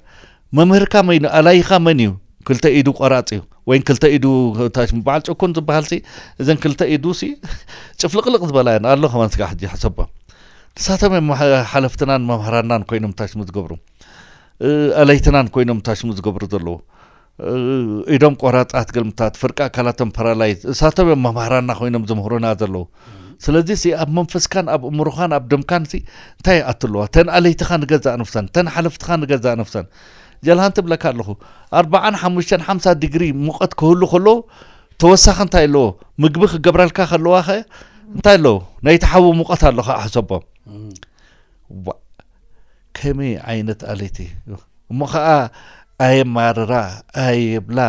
መምህርካ መን እዩ? ኣላይኻ መን እዩ? ክልተ ኢዱ ቆራፅ እዩ። ወይን ክልተ ኢዱ ታሽ በዓል ጭኩን ዝበሃል ሲ፣ እዘን ክልተ ኢዱ ሲ ጭፍልቅልቅ ዝበላ እየን ኣሎ። ከማን ስጋ ሕጂ ሓሰቦ ንሳቶም እዮም ሓለፍትናን መምህራናን ኮይኖም ታሽሙ ዝገብሩ፣ ኣለይትናን ኮይኖም ታሽሙ ዝገብሩ ዘለዉ። ኢዶም ቆራፃት ገልምታት፣ ፍርቂ ኣካላቶም ፓራላይዝ፣ እሳቶም እዮም መምሃራና ኮይኖም ዝምህሩና ዘለዉ። ስለዚ ሲ ኣብ መንፈስካን ኣብ እምሮኻን ኣብ ደምካን ሲ እንታይ ይኣትለዋ? ተን ኣለይትኻ ንገዛእ ነፍሰን፣ ተን ሓለፍትኻ ንገዛእ ነፍሰን። ጀልሃን ትብለካ ኣለኹ፣ ኣርባዓን ሓሙሽተን ሓምሳ ዲግሪ ሙቐት ክህሉ ከለዉ ተወሳኺ እንታይ ኣለዎ? ምግቢ ክገብረልካ ከለዋ ኸ እንታይ ኣለዎ? ናይቲ ሓዊ ሙቐት ኣሎ ከዓ ሕሰቦም። ዋ፣ ከመይ ዓይነት ኣለይቲ እሞ ከዓ ኣየማርራ ኣየብላ፣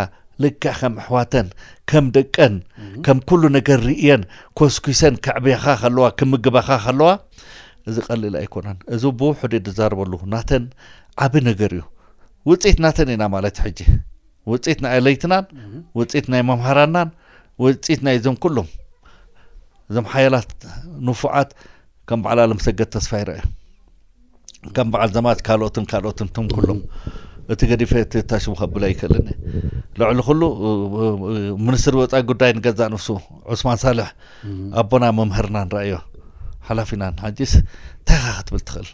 ልክዕ ከም ኣሕዋተን ከም ደቀን ከም ኩሉ ነገር ርእየን ኮስኩሰን ከዕብያኻ ከለዋ ክምግባኻ ከለዋ፣ እዚ ቀሊል ኣይኮነን። እዚ ብውሑድ ዝዛርበሉ ናተን ዓቢ ነገር እዩ። ውፅኢት ናተን ኢና ማለት ሕጂ ውፅኢት ናይ ኣለይትናን ውፅኢት ናይ መምሃራናን ውፅኢት ናይ እዞም ኩሎም እዞም ሓያላት ንፉዓት ከም በዓል ኣለም ሰገድ ተስፋ ይረአ፣ ከም በዓል ዘማት ካልኦትን ካልኦትን ትም ኩሎም። እቲ ገዲፈ እቲ ታሽሙ ከብሎ ኣይክእልን። ልዕሊ ኩሉ ሚኒስትሪ ወፃኢ ጉዳይ ንገዛእ ንፍሱ ዑስማን ሳልሕ ኣቦና መምህርና ንረኣዮ ሓላፊናን ሓጂስ እንታይ ኢኻ ክትብል ትኽእል?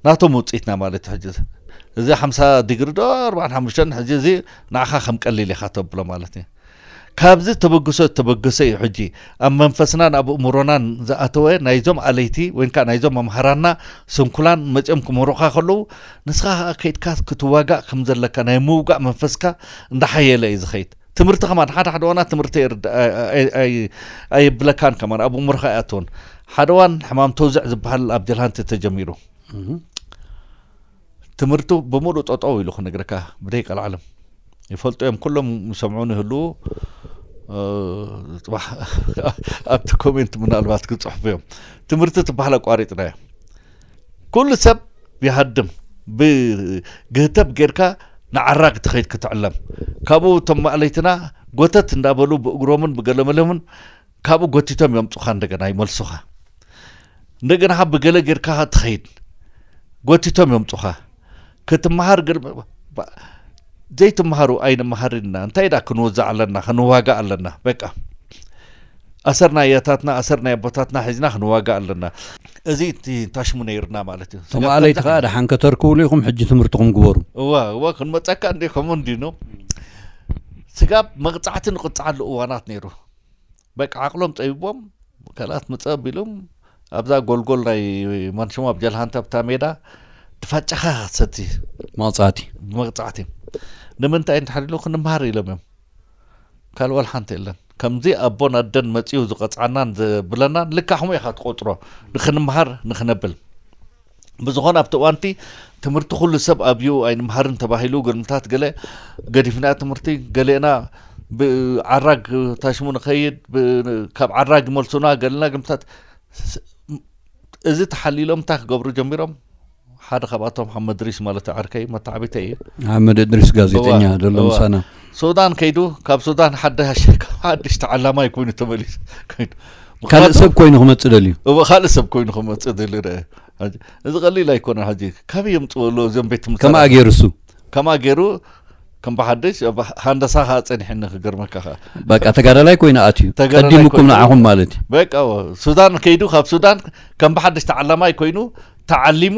ናቶም ውፅኢትና ማለት እዩ። ሕጂ እዚ ሓምሳ ዲግሪ ዶ ኣርባዓን ሓሙሽተን ሕጂ እዚ ንዓኻ ከም ቀሊል ኢኻ ተብሎ ማለት እዩ። ካብዚ ተበግሶ ተበገሰ እዩ። ሕጂ ኣብ መንፈስናን ኣብ እምሮናን ዝኣተወ ናይዞም ኣለይቲ ወይ ከዓ ናይዞም መምሃራና ስንኩላን መፂኦም ክምህሩኻ ከለዉ ንስኻ ከዓ ከይድካ ክትዋጋእ ከም ዘለካ ናይ ምውጋእ መንፈስካ እንዳሓየለ እዩ ዝኸይድ። ትምህርቲ ከማን ሓደ ሓደ ዋና ትምህርቲ ኣይብለካን ከማን ኣብ እምሮኻ ኣይኣተወን። ሓደ ዋን ሕማም ተውዝዕ ዝበሃል ኣብ ጀልሃንቲ ተጀሚሩ ትምህርቱ ብምሉእ ጠጠው ኢሉ ክነግረካ ብደይ ቀልዓለም ይፈልጡ እዮም። ኩሎም ይሰምዑን ይህልዉ። ጽባሕ ኣብቲ ኮሜንት ምናልባት ክጽሕፉ እዮም። ትምህርቲ ትበሃል ኣቋሪጥና እዮም። ኩሉ ሰብ ይሃድም ብግህተብ ጌርካ ንዓራግ ትኸይድ ክትዕለም። ካብኡ እቶም ማእለይትና ጎተት እንዳበሉ ብእግሮምን ብገለመለምን ካብኡ ጎቲቶም የምፁኻ፣ እንደገና ይመልሱኻ። እንደገና ካብ ብገለ ጌርካ ትኸይድ፣ ጎቲቶም የምፁኻ። ክትመሃር ገለ ዘይትመሃሩ ኣይንመሃርን ኢና። እንታይ ዳ ክንወዛዕ ኣለና፣ ክንዋጋእ ኣለና። በቃ ኣሰር ናይ ኣያታትና፣ ኣሰር ናይ ኣቦታትና ሒዝና ክንዋጋእ ኣለና። እዚ እቲ ታሽሙ ነይርና ማለት እዩ። እቶም ኣለይቲ ከዓ ደሓን ከተርክብሉ ኢኹም፣ ሕጂ ትምህርትኹም ግበሩ። እዋ እዋ ክንመፀካ እንደ ከምኡ እንዲኖ ስጋብ መቕፃዕቲ ንቕፅዓሉ እዋናት ነይሩ። በቃ ዓቕሎም ፀቢቦም ካልኣት ምፀ ኣቢሎም ኣብዛ ጎልጎል ናይ ማንሽሞ ኣብ ጀልሃንታ ኣብታ ሜዳ ድፋጫኻ ክትሰቲ መቕፃዕቲ። ብመቕፃዕቲ ንምንታይ እንድሕር ኢሉ ክንምሃር ኢሎም እዮም። ካልእ ዋላ ሓንቲ የለን። ከምዚ ኣቦን ኣደን መፅኡ ዝቐፅዓናን ዝብለናን ልካሕሞ ኢኻ ትቆፅሮ ንክንምሃር ንክነብል። ብዝኾነ ኣብቲ እዋንቲ ትምህርቲ ኩሉ ሰብ ኣብዩ ኣይንምሃርን ተባሂሉ ግርምታት ገለ ገዲፍና ትምህርቲ ገሌና ብዓራግ ታሽሙ ንኸይድ ካብ ዓራግ ይመልሱና ገለና ግርምታት። እዚ ተሓሊሎም እንታይ ክገብሩ ጀሚሮም? ሓደ ካብኣቶም ሓመድ ድሪስ ማለት ዓርከይ መተዓቢተይ እዩ። ሓመድ ድሪስ ጋዜጠኛ ዘሎ ምሳና። ሱዳን ከይዱ ካብ ሱዳን ሓድሽ ተዓላማይ ኮይኑ ተመሊሱ። ካልእ ሰብ ኮይኑ ክመፅእ ደልዩ። ካልእ ሰብ ኮይኑ ክመፅእ ደልዩ። እዚ ቀሊል ኣይኮነ። ሕጂ ካበይ የምፅዎ ኣሎ እዞም ቤት ትምህርቲ ከምኣ ገይሩ እሱ ከምኣ ገይሩ ከም ብሓድሽ ሃንደሳ ከዓ ፀኒሕኒ ክገርመካ ከዓ በቃ ተጋዳላይ ኮይኑ ኣትዩ። ቀዲሙኩም ንዓኹም ማለት እዩ። በቃ ሱዳን ከይዱ ካብ ሱዳን ከም ብሓድሽ ተዓላማይ ኮይኑ ተዓሊሙ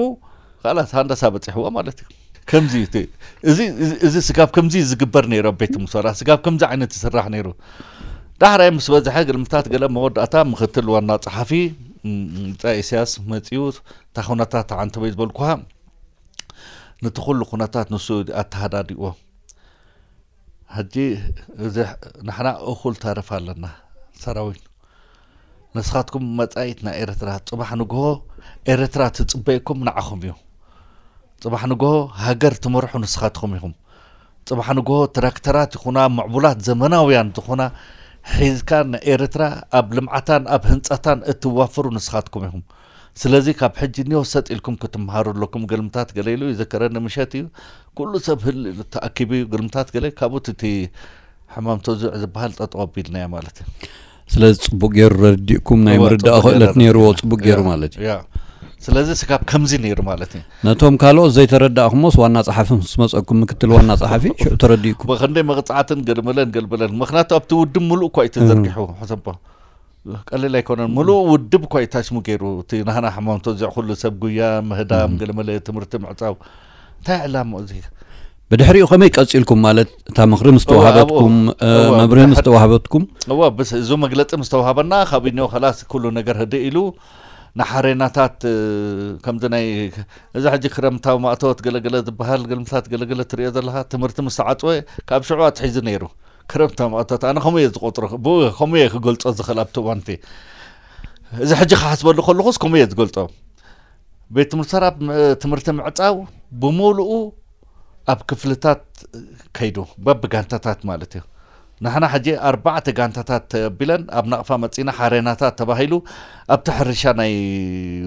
ካላስ ሃንደሳ በፂሕዎ ማለት እዩ። ከምዚ እዩ እቲ- እዚ እዚ- እዚ ስጋብ ከምዚ ዝግበር ነይሩ ኣብ ቤት ምሶራ ስጋብ ከምዚ ዓይነት ዝስራሕ ነይሩ። ዳሕራይ ምስ በዝሐ ግርምታት ገለ መወዳእታ ምክትል ዋና ፀሓፊ ም- ም- ብፃይ ኢሳያስ መፂኡ እታ ኩነታት ተዓንተበይ ዝበልኩሃ ነቲ ኩሉ ኩነታት ንሱ ኣተሃዳዲዎ። ሕጂ እዚ ንሕና እኹል ተረፍ ኣለና ሰራዊት ንስኻትኩም መጻኢት ናይ ኤርትራ ጽባሕ ንግሆ ኤርትራ ትጽበየኩም ንዓኹም እዩ። ጽባሕ ንግሆ ሃገር ትመርሑ ንስኻትኩም ኢኹም። ጽባሕ ንግሆ ትራክተራት ይኹና፣ ምዕቡላት ዘመናውያን ዝኾና ሒዝካ ንኤርትራ ኣብ ልምዓታን ኣብ ህንጻታን እትዋፈሩ ንስኻትኩም ኢኹም። ስለዚ ካብ ሕጂ እኒኦ ሰጥ ኢልኩም ክትምሃሩ ኣለኩም። ግልምታት ገለ ኢሉ ይዘከረኒ፣ ምሸት እዩ፣ ኩሉ ሰብ ህል ኢሉ ተኣኪቡ እዩ። ግልምታት ገለ ካብኡ እቲ ሕማም ተዙዕ ዝበሃል ጠጠው ኣቢልናዮ ማለት እዩ። ስለዚ ጽቡቕ ገይሩ ረዲእኩም፣ ናይ እወ፣ ምርዳእ ጽቡቕ ክእለት ገይሩ ነይርዎ፣ ረዲእና። ጽቡቕ ገይሩ ያ፣ ማለት እዩ። ያ። ስለዚ ስጋብ ከምዚ ነይሩ ማለት እዩ። ነቶም ካልኦት ዘይተረዳእኩሞስ ዋና ጸሓፊ ምስ መጸኩም፣ ምክትል ዋና ጸሓፊ ሽዑ ተረዲእኩም። ብኽንደይ መቕጻዕትን ገልመለን ገልመለን። ምኽንያቱ ኣብቲ ውድብ ምሉእ እኮ እዩ ተዘርጊሑ፣ እም። ሕሰቦ። ቀሊል ኣይኮነን። ምሉእ ውድብ እኮ እዩ ታሽሙ ገይሩ። እቲ ናህና ሕማም ተወዚዑ ኩሉ ሰብ ጉያ፣ ምህዳም፣ እም። ገለመለ ትምህርቲ ምዕጻው። እንታይ ዕላምኡ እዚ? ብድሕሪኡ ከመይ ቀጺልኩም? ማለት እታ ምኽሪ ምስ እወ፣ ተዋህበትኩም፣ ኣብኡ፣ እ፣ እወ፣ መብርሂ ምስ ብድሕሪ ተዋህበትኩም? እወ፣ ብስ-፣ እዚ መግለጺ ምስ ተዋህበና፣ ካብ እኒኦ ከላስ ኩሉ ነገር ህድእ ኢሉ፣ ንሓሬናታት፣ እ፣ ከምዚ ናይ፣ እዚ ሕጂ ክረምታዊ ማእቶት ገለገለ ዝበሃል፣ ግልምታት ገለገለ ትሪኦ ዘለኻ፣ ትምህርቲ ምስ ተዓጽወ፣ ካብ ሽዑ ኣትሒዙ ነይሩ። ክረምታዊ ማእቶት፣ ኣነ ከምኡ እየ ዝቆጥሮ፣ ብኡ ከምኡ እየ ክገልጾ ዝኽእል ኣብቲ እዋን እቲ። እዚ ሕጂ ክሓስበሉ ከለኹስ ከምኡ እየ ዝገልጾ። ቤት ትምህርቲ ሰራብ ም-፣ ትምህርቲ ምዕጻው ብምሉኡ ኣብ ክፍልታት ከይዱ፣ በብጋንታታት ማለት እዩ። ንሕና ሕጂ ኣርባዕተ ጋንታታት ተቢለን ኣብ ናቕፋ መጺና፣ ሓሬናታት ተባሂሉ ኣብቲ ሕርሻ ናይ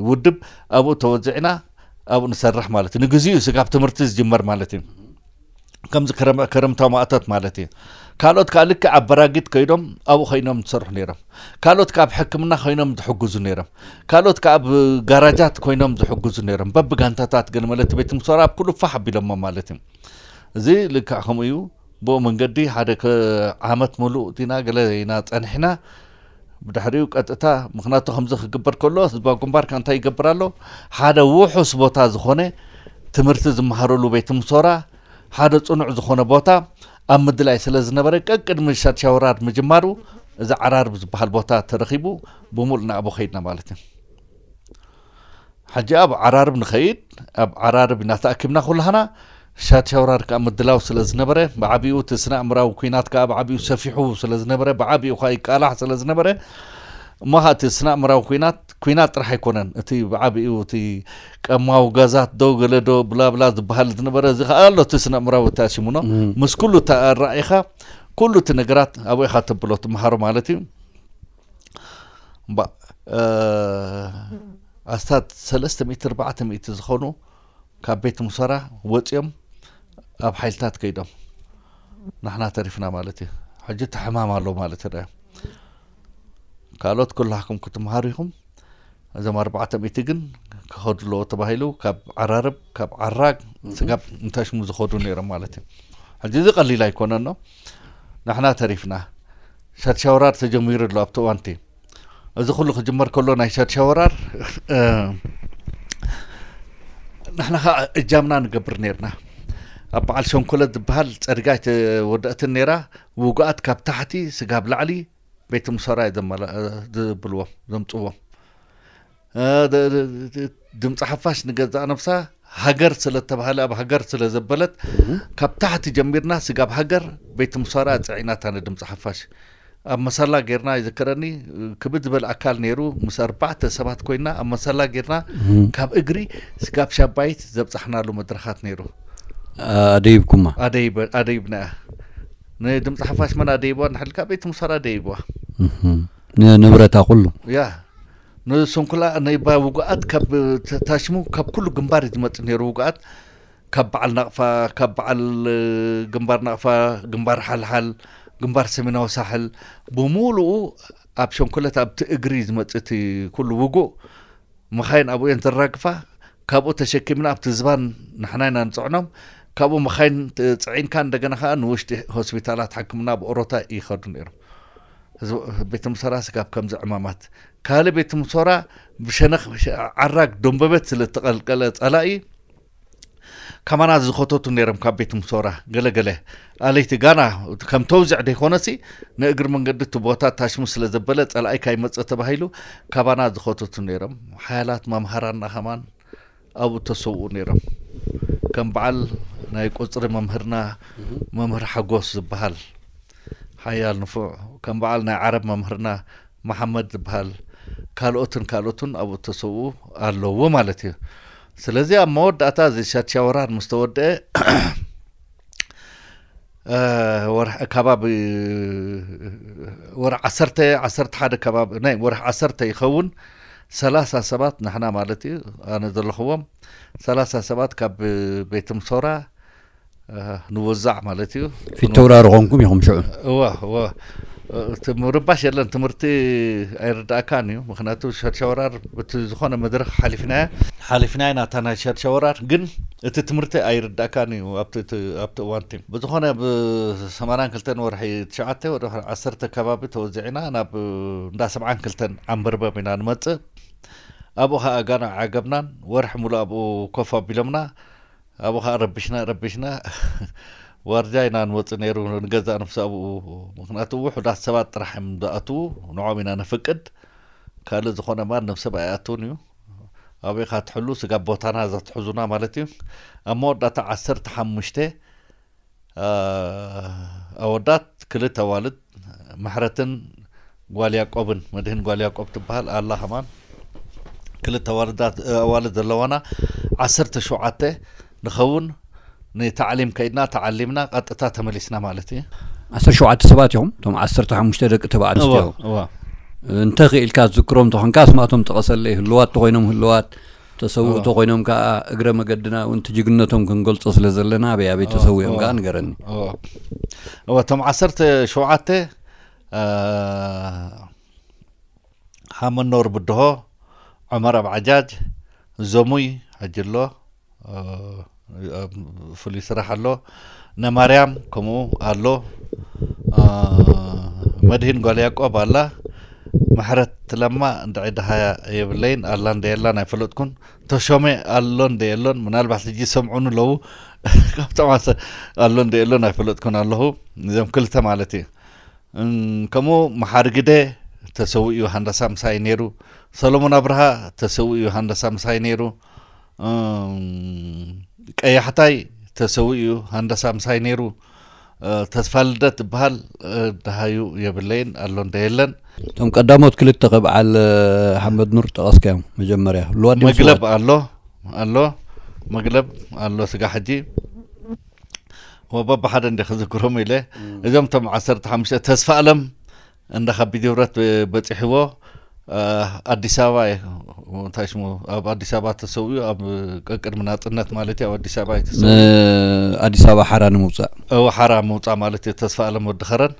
ውድብ ኣብኡ ተወዚዕና ኣብኡ ንሰርሕ ማለት እዩ። ንግዚኡ ስጋብ ትምህርቲ ዝጅመር ማለት እዩ። ከምዚ ክረም-፣ ክረምታዊ ማእቶት ማለት እዩ። ካልኦት ከኣ ልክዕ ኣብ በራጊት ከይዶም ኣብኡ ኮይኖም ዝሰርሑ ነይሮም። ካልኦት ከኣ ኣብ ሕክምና ኮይኖም ዝሕግዙ ነይሮም። ካልኦት ከኣ ኣብ ጋራጃት ኮይኖም ዝሕግዙ ነይሮም። በብጋንታታት ገለ መለቲ ቤት ምሶራ ኣብ ኩሉ ፋሕ ኣቢሎሞ ማለት እዩ። እዚ ልክዕ ከምኡ እዩ። ብኡ መንገዲ ሓደ ከ-፣ ዓመት ምሉእ ዲና ገለ ኢና ጸኒሕና። ብድሕሪኡ ቀጥታ፣ ምኽንያቱ ከምዚ ክግበር ከሎ ህዝባዊ ግንባር ከ እንታይ ይገብር ኣሎ? ሓደ ውሑስ ቦታ ዝኾነ ትምህርቲ ዝመሃረሉ ቤት ምሶራ፣ ሓደ ጽኑዕ ዝኾነ ቦታ ኣብ ምድላይ ስለ ዝነበረ፣ ቀቅድሚ ሻድሻ ወራር ምጅማሩ፣ እዚ ዓራርብ ዝበሃል ቦታ ተረኺቡ፣ ብምሉእ ናብኡ ከይድና ማለት እዩ። ሕጂ ኣብ ዓራርብ ንኸይድ፣ ኣብ ዓራርብ ኢና ተኣኪብና ኩላህና። ሻድሻ ወራር ከኣ ምድላው ስለ ዝነበረ፣ ብዓቢኡ እቲ ስነ ኣእምራዊ ኲናት ከኣ ብዓቢኡ ሰፊሑ ስለ ዝነበረ፣ ብዓቢኡ ከኣ ይቃላሕ ስለ ዝነበረ፣ እሞ ኸኣ እቲ ስነ ኣእምራዊ ኲናት፣ ኲናት ጥራሕ ኣይኮነን። እቲ ብዓቢኡ እቲ ቀማው ጋዛት ዶ ገለ ዶ ብላ ብላ ዝበሃል ዝነበረ፣ እዚ ኸኣ ኣሎ እቲ ስነ ኣእምራዊ ተኣሲሙኖ። እም። ምስ ኩሉ ተኣራኢኻ፣ ኩሉ እቲ ነገራት ኣብኡ ኢኻ ተብሎ ትመሃሮ ማለት እዩ። እምባ-፣ እ፣ ኣስታት ሰለስተ ሚእቲ ኣርባዕተ ሚእቲ ዝኾኑ ካብ ቤት ምሶራ ወጺኦም ኣብ ሓይልታት ከይዶም፣ ንሕና ተሪፍና ማለት እዩ። ሕጂ እቲ ሕማም ኣሎ ማለት እዩ። ካልኦት ኩላህኩም ክትመሃሩ ኢኹም። እዞም ኣርባዕተ ሚእቲ ግን ክኸዱ ኣለዎ ተባሂሉ ካብ ዓራርብ፣ ካብ ዓራግ፣ እህ። ስጋብ እንተሽሙ ዝኸዱ ነይሮም ማለት እዩ። ሕጂ እዚ ቀሊል ኣይኮነን ነው። ንሕና ተሪፍና። ሻድሻ ወራር ተጀሚሩ ኣሎ ኣብቲ እዋንቲ። እዚ ኩሉ ክጅመር ከሎ ናይ ሻድሻ ወራር፣ እ፣ ንሕና ኸዓ እጃምና ንገብር ነይርና። ኣብ በዓል ሸንኮለት ዝበሃል ጸድጋ ኣይተወደእትን ነይራ። ውጉኣት ካብ ታሕቲ ስጋብ ላዕሊ ቤት ምሶራ እዩ ዘመላ-፣ እ፣ ዝብልዎም፣ ዘምጽዎም። እ፣ ድ-፣ ድ-፣ ድ-፣ ድምፂ ሓፋሽ ንገዛእ ነብሳ ሃገር ስለ ተባህለ፣ ኣብ ሃገር ስለ ዘበለት፣ እህ። ካብ ታሕቲ ጀሚርና ስጋብ ሃገር ቤት ምሶራ ጽዒናታ ንድምፂ ሓፋሽ። ኣብ መሰላ ጌርና ይዝከረኒ፣ ክብድ ዝበል ኣካል ነይሩ፣ ምስ ኣርባዕተ ሰባት ኮይና ኣብ መሰላ ጌርና እህ። ካብ እግሪ ስጋብ ሻባይት ዘብጻሕናሉ መድረኻት ነይሩ። ኣደይብኩማ? ኣደይበ-፣ ኣደይብና እያ። ንድምፂ ሓፋሽ መን ኣደይብዋ? ንሕልካ ቤት ምሶራ ኣደይብዋ። እህ። ን-፣ ንብረታ ኩሉ? ያ። ንስንኩላ ናይ ባ-፣ ውጉኣት ካብ ተ-፣ ታሽሙ ካብ ኩሉ ግንባር እዩ ዝመጽእ ነይሩ። ውጉኣት ካብ በዓል ናቕፋ፣ ካብ በዓል፣ እ፣ ግንባር ናቕፋ፣ ግንባር ሓልሓል፣ ግንባር ሰሜናዊ ሳሕል፣ ብምሉኡ ኣብ ሸንኮለት ኣብቲ እግሪ ዝመጽእ እቲ ኩሉ ውጉእ መኻይን ኣብኡ እየን ዘራግፋ። ካብኡ ተሸኪምና ኣብቲ ዝባን ንሕና ኢና ንጽዕኖም። ካብኡ መኻይን ት-፣ ጽዒንካ እንደገና ከኣ ንውሽጢ ሆስፒታላት ሕክምና ብኦሮታ ይኸዱ ነይሮም። ህዝቢ ቤት ምሶራ ስጋብ ከምዚ ዕማማት። ካልእ ቤት ምሶራ ብሸነኽ ዓራግ ደንበበት ስለ እተቐልቀለ ጸላኢ፣ ከማና ዝኸተቱ ነይሮም ካብ ቤት ምሶራ። ገለገለ ኣለይቲ ጋና ከም ተውዚዕ ደይኮነሲ፣ ንእግሪ መንገዲ እቲ ቦታ ታሽሙ ስለ ዘበለ ጸላኢ ካይመጽእ ተባሂሉ ካባና ዝኸተቱ ነይሮም። ሓያላት መምሃራንና ከማን ኣብኡ ተሰውኡ ነይሮም። ከም በዓል ናይ ቁጽሪ መምህርና፣ እህ። መምህር ሓጎስ ዝበሃል ሓያል ንፉዕ፣ ከም በዓል ናይ ዓረብ መምህርና መሓመድ ዝበሃል፣ ካልኦትን ካልኦትን ኣብኡ ተሰውኡ ኣለዎ ማለት እዩ። ስለዚ ኣብ መወዳእታ እዚ ሻድሻ ወራር ምስ ተወደአ፣ ወርሒ ከባቢ ወርሒ ዓሰርተ ዓሰርተ ሓደ ከባቢ ናይ ወርሒ ዓሰርተ ይኸውን። ሰላሳ ሰባት ንሕና ማለት እዩ ኣነ ዘለኽዎም ሰላሳ ሰባት ካብ ቤት ምሶራ ንወዛዕ ማለት እዩ። ፊተውራሪ ኾንኩም ኢኹም ሽዑ። እዋ እዋ እቲ ምርባሽ የለን። ትምህርቲ ኣይርዳእካን እዩ። ምክንያቱ ሸርሸወራር እቲ ዝኾነ መድረክ ሓሊፍናያ ሓሊፍናያ ናታ ናይ ሸርሸወራር ግን እቲ ትምህርቲ ኣይርዳእካን እዩ። ኣብቲ ኣብቲ እዋን ቲም ብዝኾነ ብሰማንያን ክልተን ወርሒ ትሽዓተ ወደ ዓሰርተ ከባቢ ተወዚዕና ናብ እንዳ ሰብዓን ክልተን ዓንበርበብ ኢና ንመፅእ። ኣብኡ ከዓ ጋና ዓገብናን ወርሒ ሙሉ ኣብኡ ኮፍ ኣቢሎምና። ኣብኡ ከዓ ረቢሽና ረቢሽና ዋርጃ ኢና ንወፅእ ነይሩ። ንገዛእ ነፍሲ ኣብኡ ምክንያቱ ውሑዳት ሰባት ጥራሕ እዮም ዝኣትዉ። ንዖም ኢና ነፍቅድ። ካልእ ዝኾነ ማንም ሰብ ኣይኣትውን እዩ። ኣበይ ካትሕሉ ስጋብ ቦታና ዘትሕዙና ማለት እዩ። ኣብ መወዳእታ ዓሰርተ ሓሙሽተ ኣወዳት ክልተ ኣዋልድ ምሕረትን ጓል ያቆብን መድህን ጓል ያቆብ ትበሃል ኣላ ከማን ክልተ ኣዋልዳት ኣዋልድ ዘለዋና ዓሰርተ ሸውዓተ ንኸውን ንታዕሊም ከይድና ተዓሊምና ቀጥታ ተመሊስና ማለት እዩ። ዓሰርተ ሸውዓተ ሰባት እዮም እቶም ዓሰርተ ሓሙሽተ ደቂ ተባዕትዮ። እዋ እንተ ክኢልካ ዝክሮም ተኾንካ ስማቶም ጠቐሰለይ። ህልዋት ተኾይኖም ህልዋት ተሰውኡ ተኾይኖም ከዓ እግረ መገድና እውን ትጅግነቶም ክንገልጾ ስለ ዘለና ኣበይ ኣበይ ተሰዊኦም ከዓ ንገረኒ። እዋ እቶም ዓሰርተ ሸውዓተ ሓመኖር ብድሆ፣ ዑመር ኣብ ዓጃጅ፣ ዘሙይ ሕጂ ኣሎ ፍሉይ ስራሕ ኣሎ። ነማርያም ከምኡ ኣሎ። መድህን ጓል ያቆብ ኣላ። ምሕረት ለማ እንድዒ ድሃያ የብለይን ኣላ እንደ የላን ኣይፈለጥኩን። ተሾመ ኣሎ እንደ የሎን ምናልባት ሕጂ ሰምዑን ኣለዉ። ካብቶም ኣሎ እንደ የሎን ኣይፈለጥኩን ኣለኹ። እዞም ክልተ ማለት እዩ። ከምኡ መሓሪ ግደ ተሰዊኡ ሃንደሳ ምሳይ ነይሩ። ሰሎሞን ኣብርሃ ተሰዊኡ ሃንደሳ ምሳይ ነይሩ። ቀያሕታይ ተሰዊኡ ሃንደሳ ምሳይ ነይሩ። ተስፋ ልደት ዝበሃል ደሃዩ የብለይን ኣሎ እንደ የለን። እቶም ቀዳሞት ክልተ ከበዓል ሓመድ ኑር ጠቐስካዮም መጀመርያ ህልዋት ድዮም መግለብ ስውኣት? ኣሎ ኣሎ መግለብ ኣሎ ስጋ ሕጂ ወበብ ሓደ እንደ ክዝክሮም ኢለ እዞም እቶም ዓሰርተ ሓሙሽተ ተስፋ ኣለም እንዳ ካብ ቢድብረት በፂሕዎ ኣዲስ ኣበባ እንታይ ሽሙ ኣብ ኣዲስ ኣበባ ተሰዊኡ ኣብ ቀቅድሚ ናፅነት ማለት እዩ ኣብ ኣዲስ ኣበባ እዩ ተሰዊኡ። ኣዲስ ኣበባ ሓራ ንምውፃእ። እወ ሓራ ምውፃእ ማለት እዩ ተስፋ ኣለም ወዲ ኸረን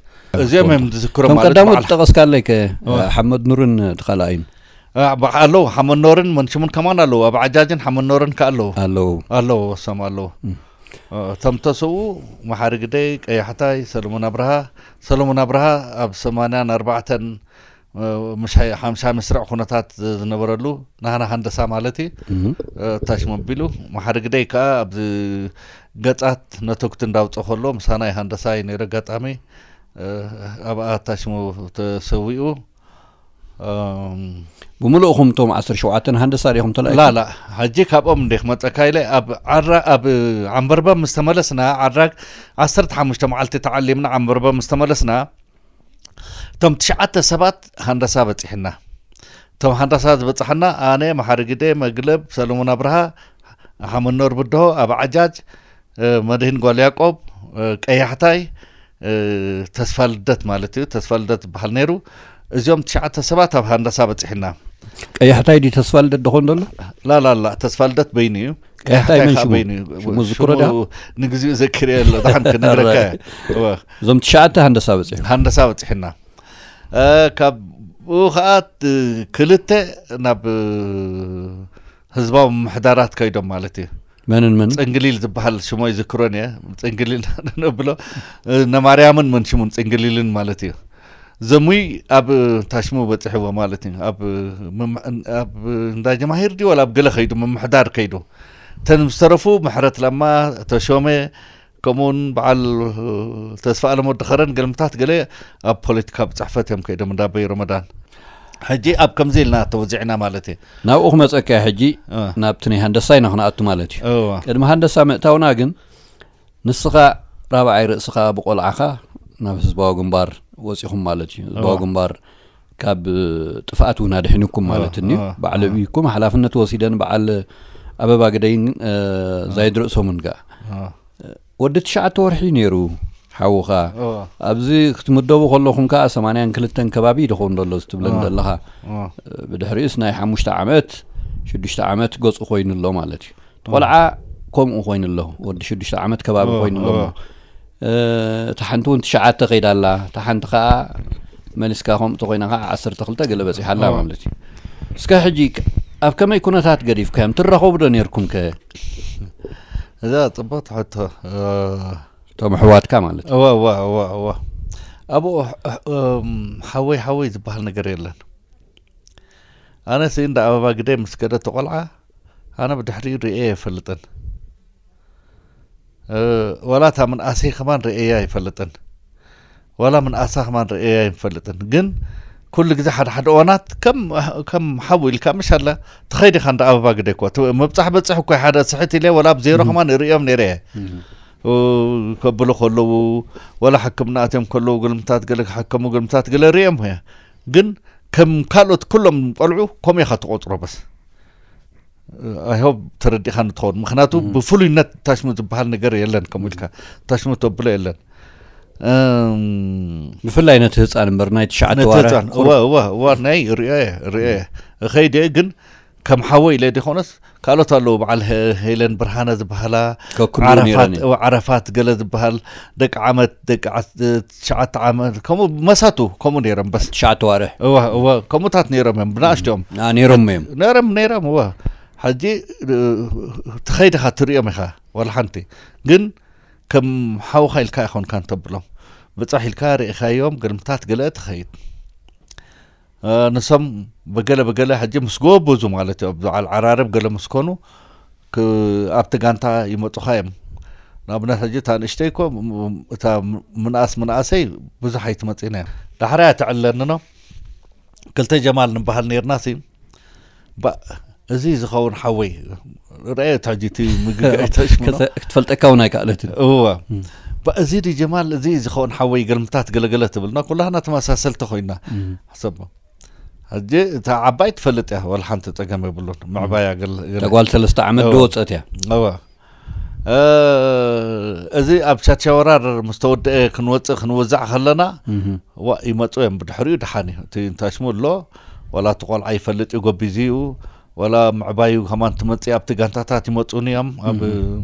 እዚኦም እዮም ዝዝክሮም እቶም ማለት ቀዳሞት በዓል ዝጠቐስካለይ ከ እወ። ሓመድ ኑርን እቲ ካልኣይን ኣ፣ በ- ኣለዉ ሓመኖርን መንሽሙን ከማን ኣለዉ ኣብ ዓጃጅን ሓመኖርን ከ ኣለዉ ኣለዉ ኣለዉ ወሶም ኣለዉ እ፣ እቶም ተሰዉ መሓሪ ግደይ ቀያሕታይ ሰለሙን ኣብርሃ ሰለሙን ኣብርሃ ኣብ ሰማንያን ኣርባዕተን እ፣ ምሽ ሓይ- ሓምሻይ መስርዕ ኩነታት ዝነበረሉ ናህና ሃንደሳ ማለት እዩ እህ። እ፣ ታሽ መቢሉ መሓሪ ግደይ ከዓ ኣብዚ ገፃት ነተኩቲ እንዳውፀ ከሎ ምሳና ሃንደሳ እዩ ነይረ ኣጋጣሚ እ፣ ኣብኣ ታሽሙ ተሰዊኡ እም፣ ብምልእኹም እቶም ዓሰርተ ሸውዓተ ሃንደሳ ዲኹም ተላኢኹም? ላላ ሕጂ ካብኦም እንደ ክመፀካ ኢለ ኣብ ዓራ ኣብ ዓንበርበብ ምስ ተመለስና ዓራ ዓሰርተ ሓሙሽተ መዓልቲ ተዓሊምና ዓንበርበብ ምስ ተመለስና እቶም ትሽዓተ ሰባት ሃንደሳ በፂሕና። እቶም ሃንደሳ ዝበፃሕና ኣነ መሓሪ ግደ መግለብ ሰለሙን ኣብርሃ ሓመኖር ብድሆ ኣብ ዓጃጅ መድህን ጓል ያቆብ ቀያሕታይ ተስፋ ልደት ማለት እዩ ተስፋ ልደት ዝበሃል ነይሩ። እዚኦም ትሽዓተ ሰባት ኣብ ሃንደሳ በፂሕና። ቀያሕታይ ድዩ ተስፋ ልደት ድኾን ዘሎ? ላላላ ተስፋ ልደት በይኑ እዩ። ቀያሕታይ መን ሽሙ? በይኑ እዩ። ሽሙ ዝክሮ ድኣ? ሽሙ ንግዚኡ ዘክር ኣሎ ድሓን ክነግረካ እየ። እወ። እዞም ትሽዓተ ሃንደሳ በፂሑ። ሃንደሳ በፂሕና። እ፣ ካብኡ ከዓ ት- ክልተ ናብ እ፣ ህዝባዊ ምምሕዳራት ከይዶም ማለት እዩ። መንን መን? ፅንግሊል ዝበሃል ሽሞ ይዝክሮን እየ። ፅንግሊል ነብሎ እ፣ ነማርያምን መንሽሙን ፅንግሊልን ማለት እዩ። ዘሙይ ኣብ ታሽሙ በፂሕዎ ማለት እዩ። ኣብ ምም- ኣብ እንዳ ጀማሂር ድዩ ወላ ኣብ ገለ ከይዱ ምምሕዳር ከይዱ እተን ዝተረፉ ምሕረት ለማ ተሾመ ከምኡውን በዓል ተስፋ ኣለም ወዲ ኸረን ገልምታት ገለ ኣብ ፖለቲካ ብፅሕፈት እዮም ከይዶም እንዳበይ ረመዳን ሕጂ ኣብ ከምዚ ኢልና ተወዚዕና ማለት እዩ። ናብኡ ክመፀካ እየ ሕጂ እ። ናብቲ ናይ ሃንደሳ ኢና ክንኣቱ ማለት እዩ። እወ። ቅድሚ ሃንደሳ ምእታውና ግን ንስኻ ራብዓይ ርእስኻ ብቆልዓኻ ናብ ህዝባዊ ግንባር ወፂኹም ማለት እዩ። ህዝባዊ እወ። ግንባር ካብ ጥፍኣት እውን ኣድሒኑኩም ማለት እወ፣ እዩ። እወ፣ ባዕሉ እወ። ኣብይኩም ሓላፍነት ወሲደን በዓል ኣበባ ግደይን እ፣ ዛይድ ርእሶምን ከኣ እወ። ወዲ ትሽዓተ ወርሒ ነይሩ። ሓውኻ እወ፣ ኣብዚ ክትምደቡ ከለኹም ከዓ ሰማንያን ክልተን ከባቢ ይኸውን ዘሎ ዝትብለኒ እወ፣ ዘለኻ። እወ። ብድሕሪኡስ ናይ ሓሙሽተ ዓመት ሽዱሽተ ዓመት ገፁ ኮይኑ ኣሎ ማለት እዩ። እቲ ቆልዓ ከምኡ ኮይኑ ኣሎ፣ ወዲ ሽዱሽተ ዓመት ከባቢ እወ፣ ኮይኑ ኣሎ። እወ። እታ ሓንቲ እውን ትሽዓተ ከይዳ ኣላ፣ እታ ሓንቲ ከዓ መሊስካ ከምኡ ተኮይና ከዓ ዓሰርተ ክልተ ገለ በፂሓ ኣላ እወ። ማለት እዩ። እስከ ሕጂ ኣብ ከመይ ኩነታት ገዲፍካዮም? ትራኸቡ ዶ ነይርኩም ከ? እዛ ፅብቕቲ ሕቶ። እ፣ እቶም ኣሕዋትካ ማለት እዩ። እወ እወ እወ እወ። ኣብኡ ሕ- እም፣ ሓወይ ሓወይ ዝበሃል ነገር የለን። ኣነ ሲ እንዳ ኣበባ ግደይ ምስ ከደ ተቆልዓ ኣነ ብድሕሪኡ ርእየ ኣይፈልጥን። እ፣ ዋላ እታ ምንኣሰይ ከማን ርእየ ኣይፈልጥን። ዋላ ምንኣሳ ከማን ርእየ ኣይፈልጥን። ግን ኩሉ ግዜ ሓደ ሓደ እዋናት ከም ከም ሓው ኢልካ ምሽ ኣለ ትኸይድ ኢኻ እንዳ ኣበባ ግደይ እኮ። እቲ ምብጻሕ በጽሕ እኮ ሓደ ስሕት ኢለ ዋላ ኣብ ዜሮ ከማን ርእዮም ነይረ እየ። እ፣ ከብሉ ከለዉ ዋላ ሕክምና ኣትዮም ከለዉ ግልምታት ገለ ክሕከሙ ግልምታት ገለ ርእዮም እየ። ግን ከም ካልኦት ኩሎም ቆልዑ ከምኡ ኢኻ ትቆጽሮ በስ። I hope ተረዲኻኒ ትኸውን። ምኽንያቱ ብፍሉይነት ታሽሙ ዝበሃል ነገር የለን። ከምኡ ኢልካ ታሽሙ ተብሎ የለን። እም፣ ብፍላይ ነቲ ህፃን እምበር ናይ ትሽዓተ ነቲ ዋርሕ ህፃን፣ እወ፣ እወ፣ እወ፣ ናይ ርእዮ እየ፣ ርእዮ እየ። እኸይድ እየ፣ ግን ከም ሓወ ኢለ ዲኾነስ ካልኦት ኣለዉ፣ በዓል ሄ- ሄለን ብርሃነ ዝበሃላ፣ ከክሉ ዓረፋት፣ ነይረን እየን። እወ፣ ዓረፋት ገለ ዝበሃል፣ ደቂ ዓመት፣ ደቂ ዓስ- ትሽዓተ ዓመት፣ ከምኡ መሳቱ፣ ከምኡ ነይሮም በስ። ትሽዓተ ዋርሕ እወ፣ እወ፣ ከምኡታት ነይሮም እዮም፣ ብንኣሽትኦም። ኣ፣ ነይሮም እዮም። ነይሮም፣ ነይሮም፣ እወ። ሕጂ እ፣ ትኸይድ ኢኻ ትርእዮም ኢኻ፣ ዋላ ሓንቲ። ግን ከም ሓውኻ ኢልካ ኣይኾንካን ተብሎም። ብጻሕ ኢልካ ርኢኻዮም፣ ግልምታት ገለ ትኸይድ። እ፣ ንሶም ብገለ ብገለ ሕጂ ምስ ጎበዙ ማለት እዩ፣ ኣብ በዓል ዓራርብ ገለ ምስ ኮኑ ክ- ኣብቲ ጋንታ ይመጹኻ እዮም። ንኣብነት ሕጂ እታ ንእሽተይ እኮ ም- ም- እታ ም- ምንኣስ ምንኣሰይ ብዙሕ ኣይትመጽእና እዮም። ዳሕራይ ትዕለኒ ነው። ክልተ ጀማል ንበሃል ነይርና ሲ ባ እዚ ዝኸውን ሓወይ ረአየ። እቲ ሕጂ እቲ ምግጋይ ተሽምኖ ከተ- ክትፈልጠካ እውን ኣይከኣለትን። እወ ባ እዚ ዲ ጀማል እዚ ዝኸውን ሓወይ ገልምታት ገለገለ ትብልና ኩላህና ተመሳሰልቲ ኮይና። ሕሰቦ ሕጂ እታ ዓባይ ትፈልጥ እያ፣ ወላ ሓንቲ ጸገም የብሉን። ምዕባያ ገለ- ገለ- ተጓል ሰለስተ ዓመት እወ። ዶ ወፀት እያ። እወ እ፣ እዚ ኣብ ቻቻ ወራር ምስ ተወደአ ክንወፅእ ክንወዛዕ ከለና ዋ ይመፁ እዮም። ብድሕሪኡ ደሓን እዩ እቲ እንታሽሙ ኣሎ። ዋላ እቲ ቆልዓ ይፈልጥ እዩ፣ ጎቢዙ እዩ። ዋላ ምዕባዩ ከማን ትመፅእ ኣብቲ ጋንታታት ይመፁን እዮም ኣብ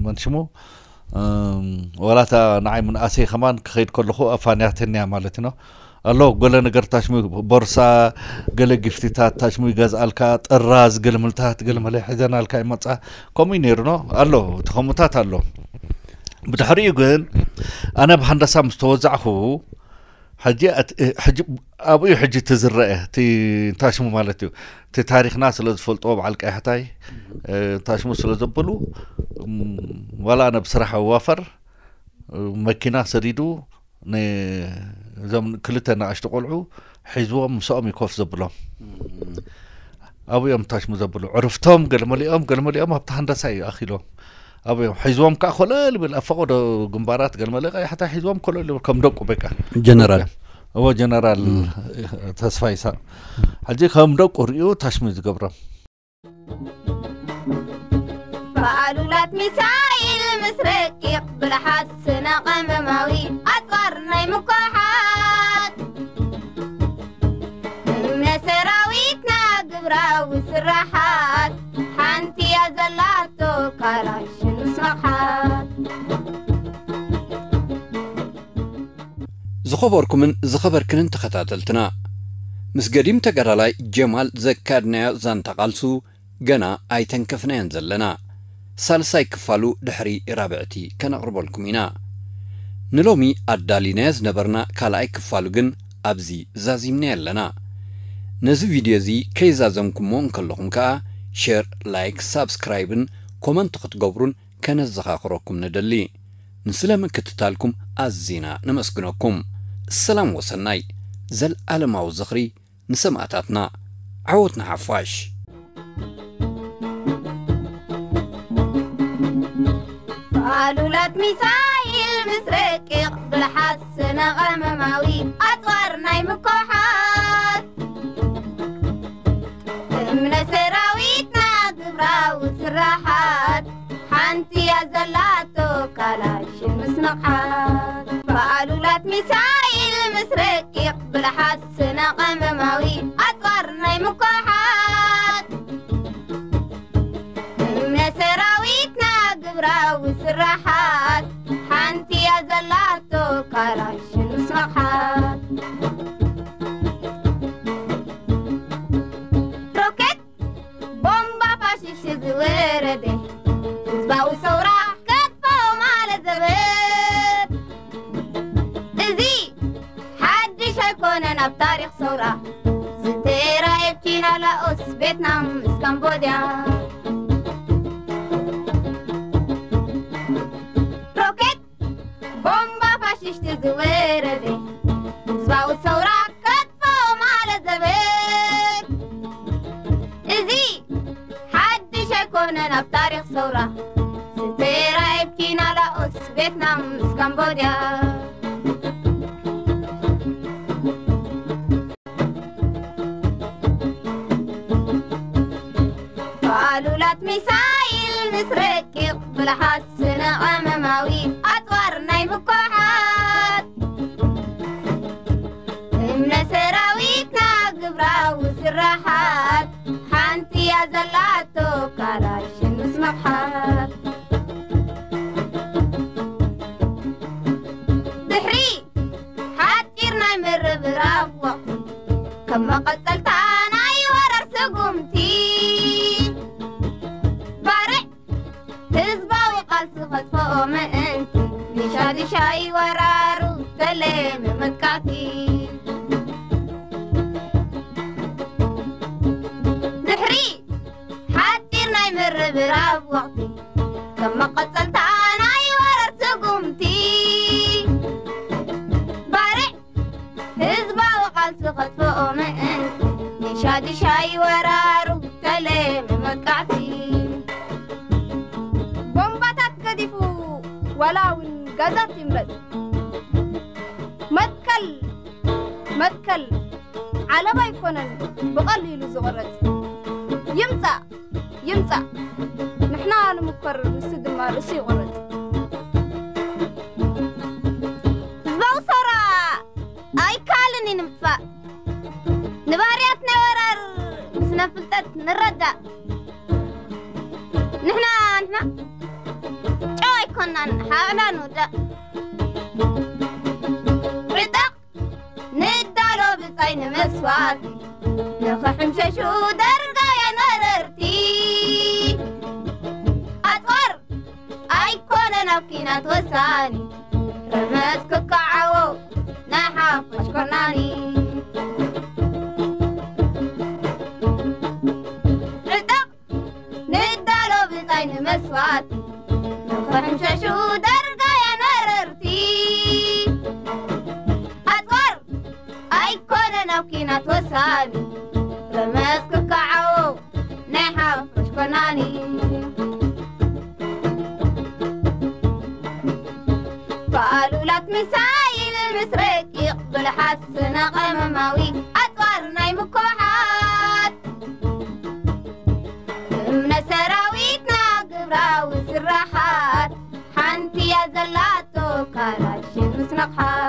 መንሽሙ። እም፣ ዋላ እታ ንዓይ ምንኣሰይ ከማን ክኸይድ ከለኹ ኣፋንያተኒ እያ ማለት ነው። ኣሎ ገለ ነገር ታሽሙ ቦርሳ ገለ ጊፍቲታት ታሽሙ ይገዝኣልካ፣ ጥራዝ ገለ ምልታት ገለ መለ ሒዘናልካ ይመጻ። ከምኡ እዩ ነይሩ ነው ኣሎ እቲ ከምኡታት ኣሎ። ብድሕሪኡ ግን ኣነ ብሃንደሳ ምስ ተወዛዕኹ ሕጂ ኣት- ሕጂ ኣብኡ እዩ ሕጂ እቲ ዝረአ እቲ ታሽሙ ማለት እዩ። እቲ ታሪኽና ስለ ዝፈልጥዎ በዓል ቀያሕታይ ታሽሙ ስለ ዘበሉ እም፣ ዋላ ኣነ ብስራሕ እዋፈር መኪና ሰዲዱ ን- እዞም ክልተ ንኣሽቱ ቆልዑ ሒዝዎም ምስኦም እዩ ኮፍ ዘብሎም። ኣብኡ እዮም ታሽሙ ዘብሉ ዕርፍቶም ገለመሊኦም ገለመሊኦም ኣብቲ ሃንደሳ እዩ ኣኪሎም። ኣብኡ እዮም ሒዝዎም ከዓ ኮለል ይብል ኣብ ፈቐዶ ግንባራት ገለመለ ቀያሕታ ሒዝዎም ኮለል ይብል ከም ደቁ በቃ። ጀነራል እዎ ጀነራል ተስፋ ይሳቅ ሕጂ ከም ደቁ ርእዩ ታሽሙ እዩ ዝገብሮም። ብኣሉላት ሚሳይል ምስ ረቂቕ ብልሓት ስነ ቀመማዊ ኣጽዋር ናይ ምኩሓት እምነ ሰራዊትና ግብራዊ ስራሓት ሓንቲ እያ ዘላቶ ካላሽን ምስ መቕሓት። ዝኸበርኩምን ዝኸበርክንን ተኸታተልትና፣ ምስ ገዲም ተጋዳላይ ጀማል ዘካድናዮ ዛንታ ቃልሱ ገና ኣይተንከፍናዮን ዘለና። ሳልሳይ ክፋሉ ድሕሪ ራብዕቲ ከነቕርበልኩም ኢና። ንሎሚ ኣዳሊናዮ ዝነበርና ካልኣይ ክፋሉ ግን ኣብዚ ዛዚምናዮ ኣለና። ነዚ ቪድዮ እዚ ከይዛዘምኩሞ እንከለኹም ከኣ ሼር፣ ላይክ፣ ሳብስክራይብን ኮመንት ክትገብሩን ከነዘኻኽረኩም ንደሊ። ንስለ ምክትታልኩም ኣዚና ነመስግነኩም። ሰላም ወሰናይ። ዘልኣለማዊ ዝኽሪ ንሰማእታትና። ዓወት ንሓፋሽ። ኣሉላት ሚሳይል ምስ ረቂቕ ብልሓት ስነ ቀመማዊ ኣጽዋር ናይ ምኮሓት እምነ ሰራዊትና ግብራዊ ስራሓት ሓንቲ እያ ዘላቶ ካላሽን ምስ መቕሓት በኣሉ ሚሳይል ምስ ረቂቕ ብልሓት ስነ ቀመማዊ ኣጽዋር ናይ ምኩሓት እምነ ሰራዊትና ግብራዊ ስራሓት ሓንቲ እያ ዘላቶ ካላሽን ምስ ነቕሓት ሮኬት ቦምባ ፋሽስት ዝወረደ ህዝባዊ ሰውራ ከጥፍኦ ማለት ዘበት እዚ ሓድሽ ኣይኮነን ኣብ ታሪኽ ሰውራ ዝተራየብ ኪና ላኦስ ቬትናም ምስ ካምቦድያ ሮኬት ቦምባ ፋሽስት ዝወረደ ህዝባዊ ሰውራ ከጥፍኦ ማለት ዘበት እዚ ሓድሽ ኣይኮነን ኣብ ታሪኽ ሰውራ ዝተራየብ ኪና ላኦስ ቬትናም ምስ ካምቦድያ ፋሉላት ሚሳይል ምስ ረቂቕ ብልሓት ስነ ቀመማዊ ኣጽዋር ናይ ምኩሓት እምነ ሰራዊትና ግብራዊ ስራሓት ሓንቲ እያ ዘላቶ ካላሽን ምስ መቕሓት ድሕሪ ሓጺር ናይ ምርብራብ ወቕቲ ከም መቐጸልታ ናይ ወረር ስጉምቲ ባርዕ ህዝባዊ ቃልሲ ከጥፍኦ ምእንቲ ንሻድሻይ ወራሩ ተለመ መጥቃዕቲ ድሕሪ ሓጺር ናይ ምርብራብ ወቕቲ ከም መቐጸልታ ናይ ወረር ስጉምቲ ባርዕ ህዝባዊ ቃልሲ ከጥፍኦ ምእንቲ ንሻድሻይ ወራሩ ተለመ መጥቃዕቲ ቦምባታት ገዲፉ ዋላ እውን ጋዛት ይምረጽ መትከል መትከል ዓለባ ኣይኮነን ብቐሊሉ ዝቑረጽ ይምጻእ ይምጻእ ንሕና ንምኮር ንሱ ድማ ርእሱ ይቑረጽ ህዝባዊ ሰውራ ኣይከኣልን እዩ ንምጥፋእ ንባርያት ናይ ወራር ስነ ፍልጠት ንረዳእ ንሕና ንሕና ጨው ኣይኮናን ሓቕና ንውዳእ ዕጠቕ ንዳሎ ብጻይ ንመስዋእቲ ንኽሕምሸሹ ደርጋውያን ወረርቲ ኣጽዋር ኣይኮነን ኣብ ኪናት ወሳኒ ረመጽ ክከዓዎ ናይ ሓፋሽ ኮናኒ ዕጠቕ ንዳሎ ብጻይ ንመስዋእቲ ንኽሕምሸሹ ደርጋውያን ወረርቲ ኣጽዋር ኣይኮነን ኣብ ኪናት ወሳኒ ረመጽ ክከዓዎ ናይ ሓፋሽ ኮናኒ ፋሉላት ሚሳይል ምስ ረቂቕ ብልሓት ስነ ቀመማዊ ኣጽዋር ናይ ምኩሓት እምነ ሰራዊትና ግብራዊ ስራሓት ሓንቲ እያ ዘላቶ ካላሽን ምስ ነቕሓት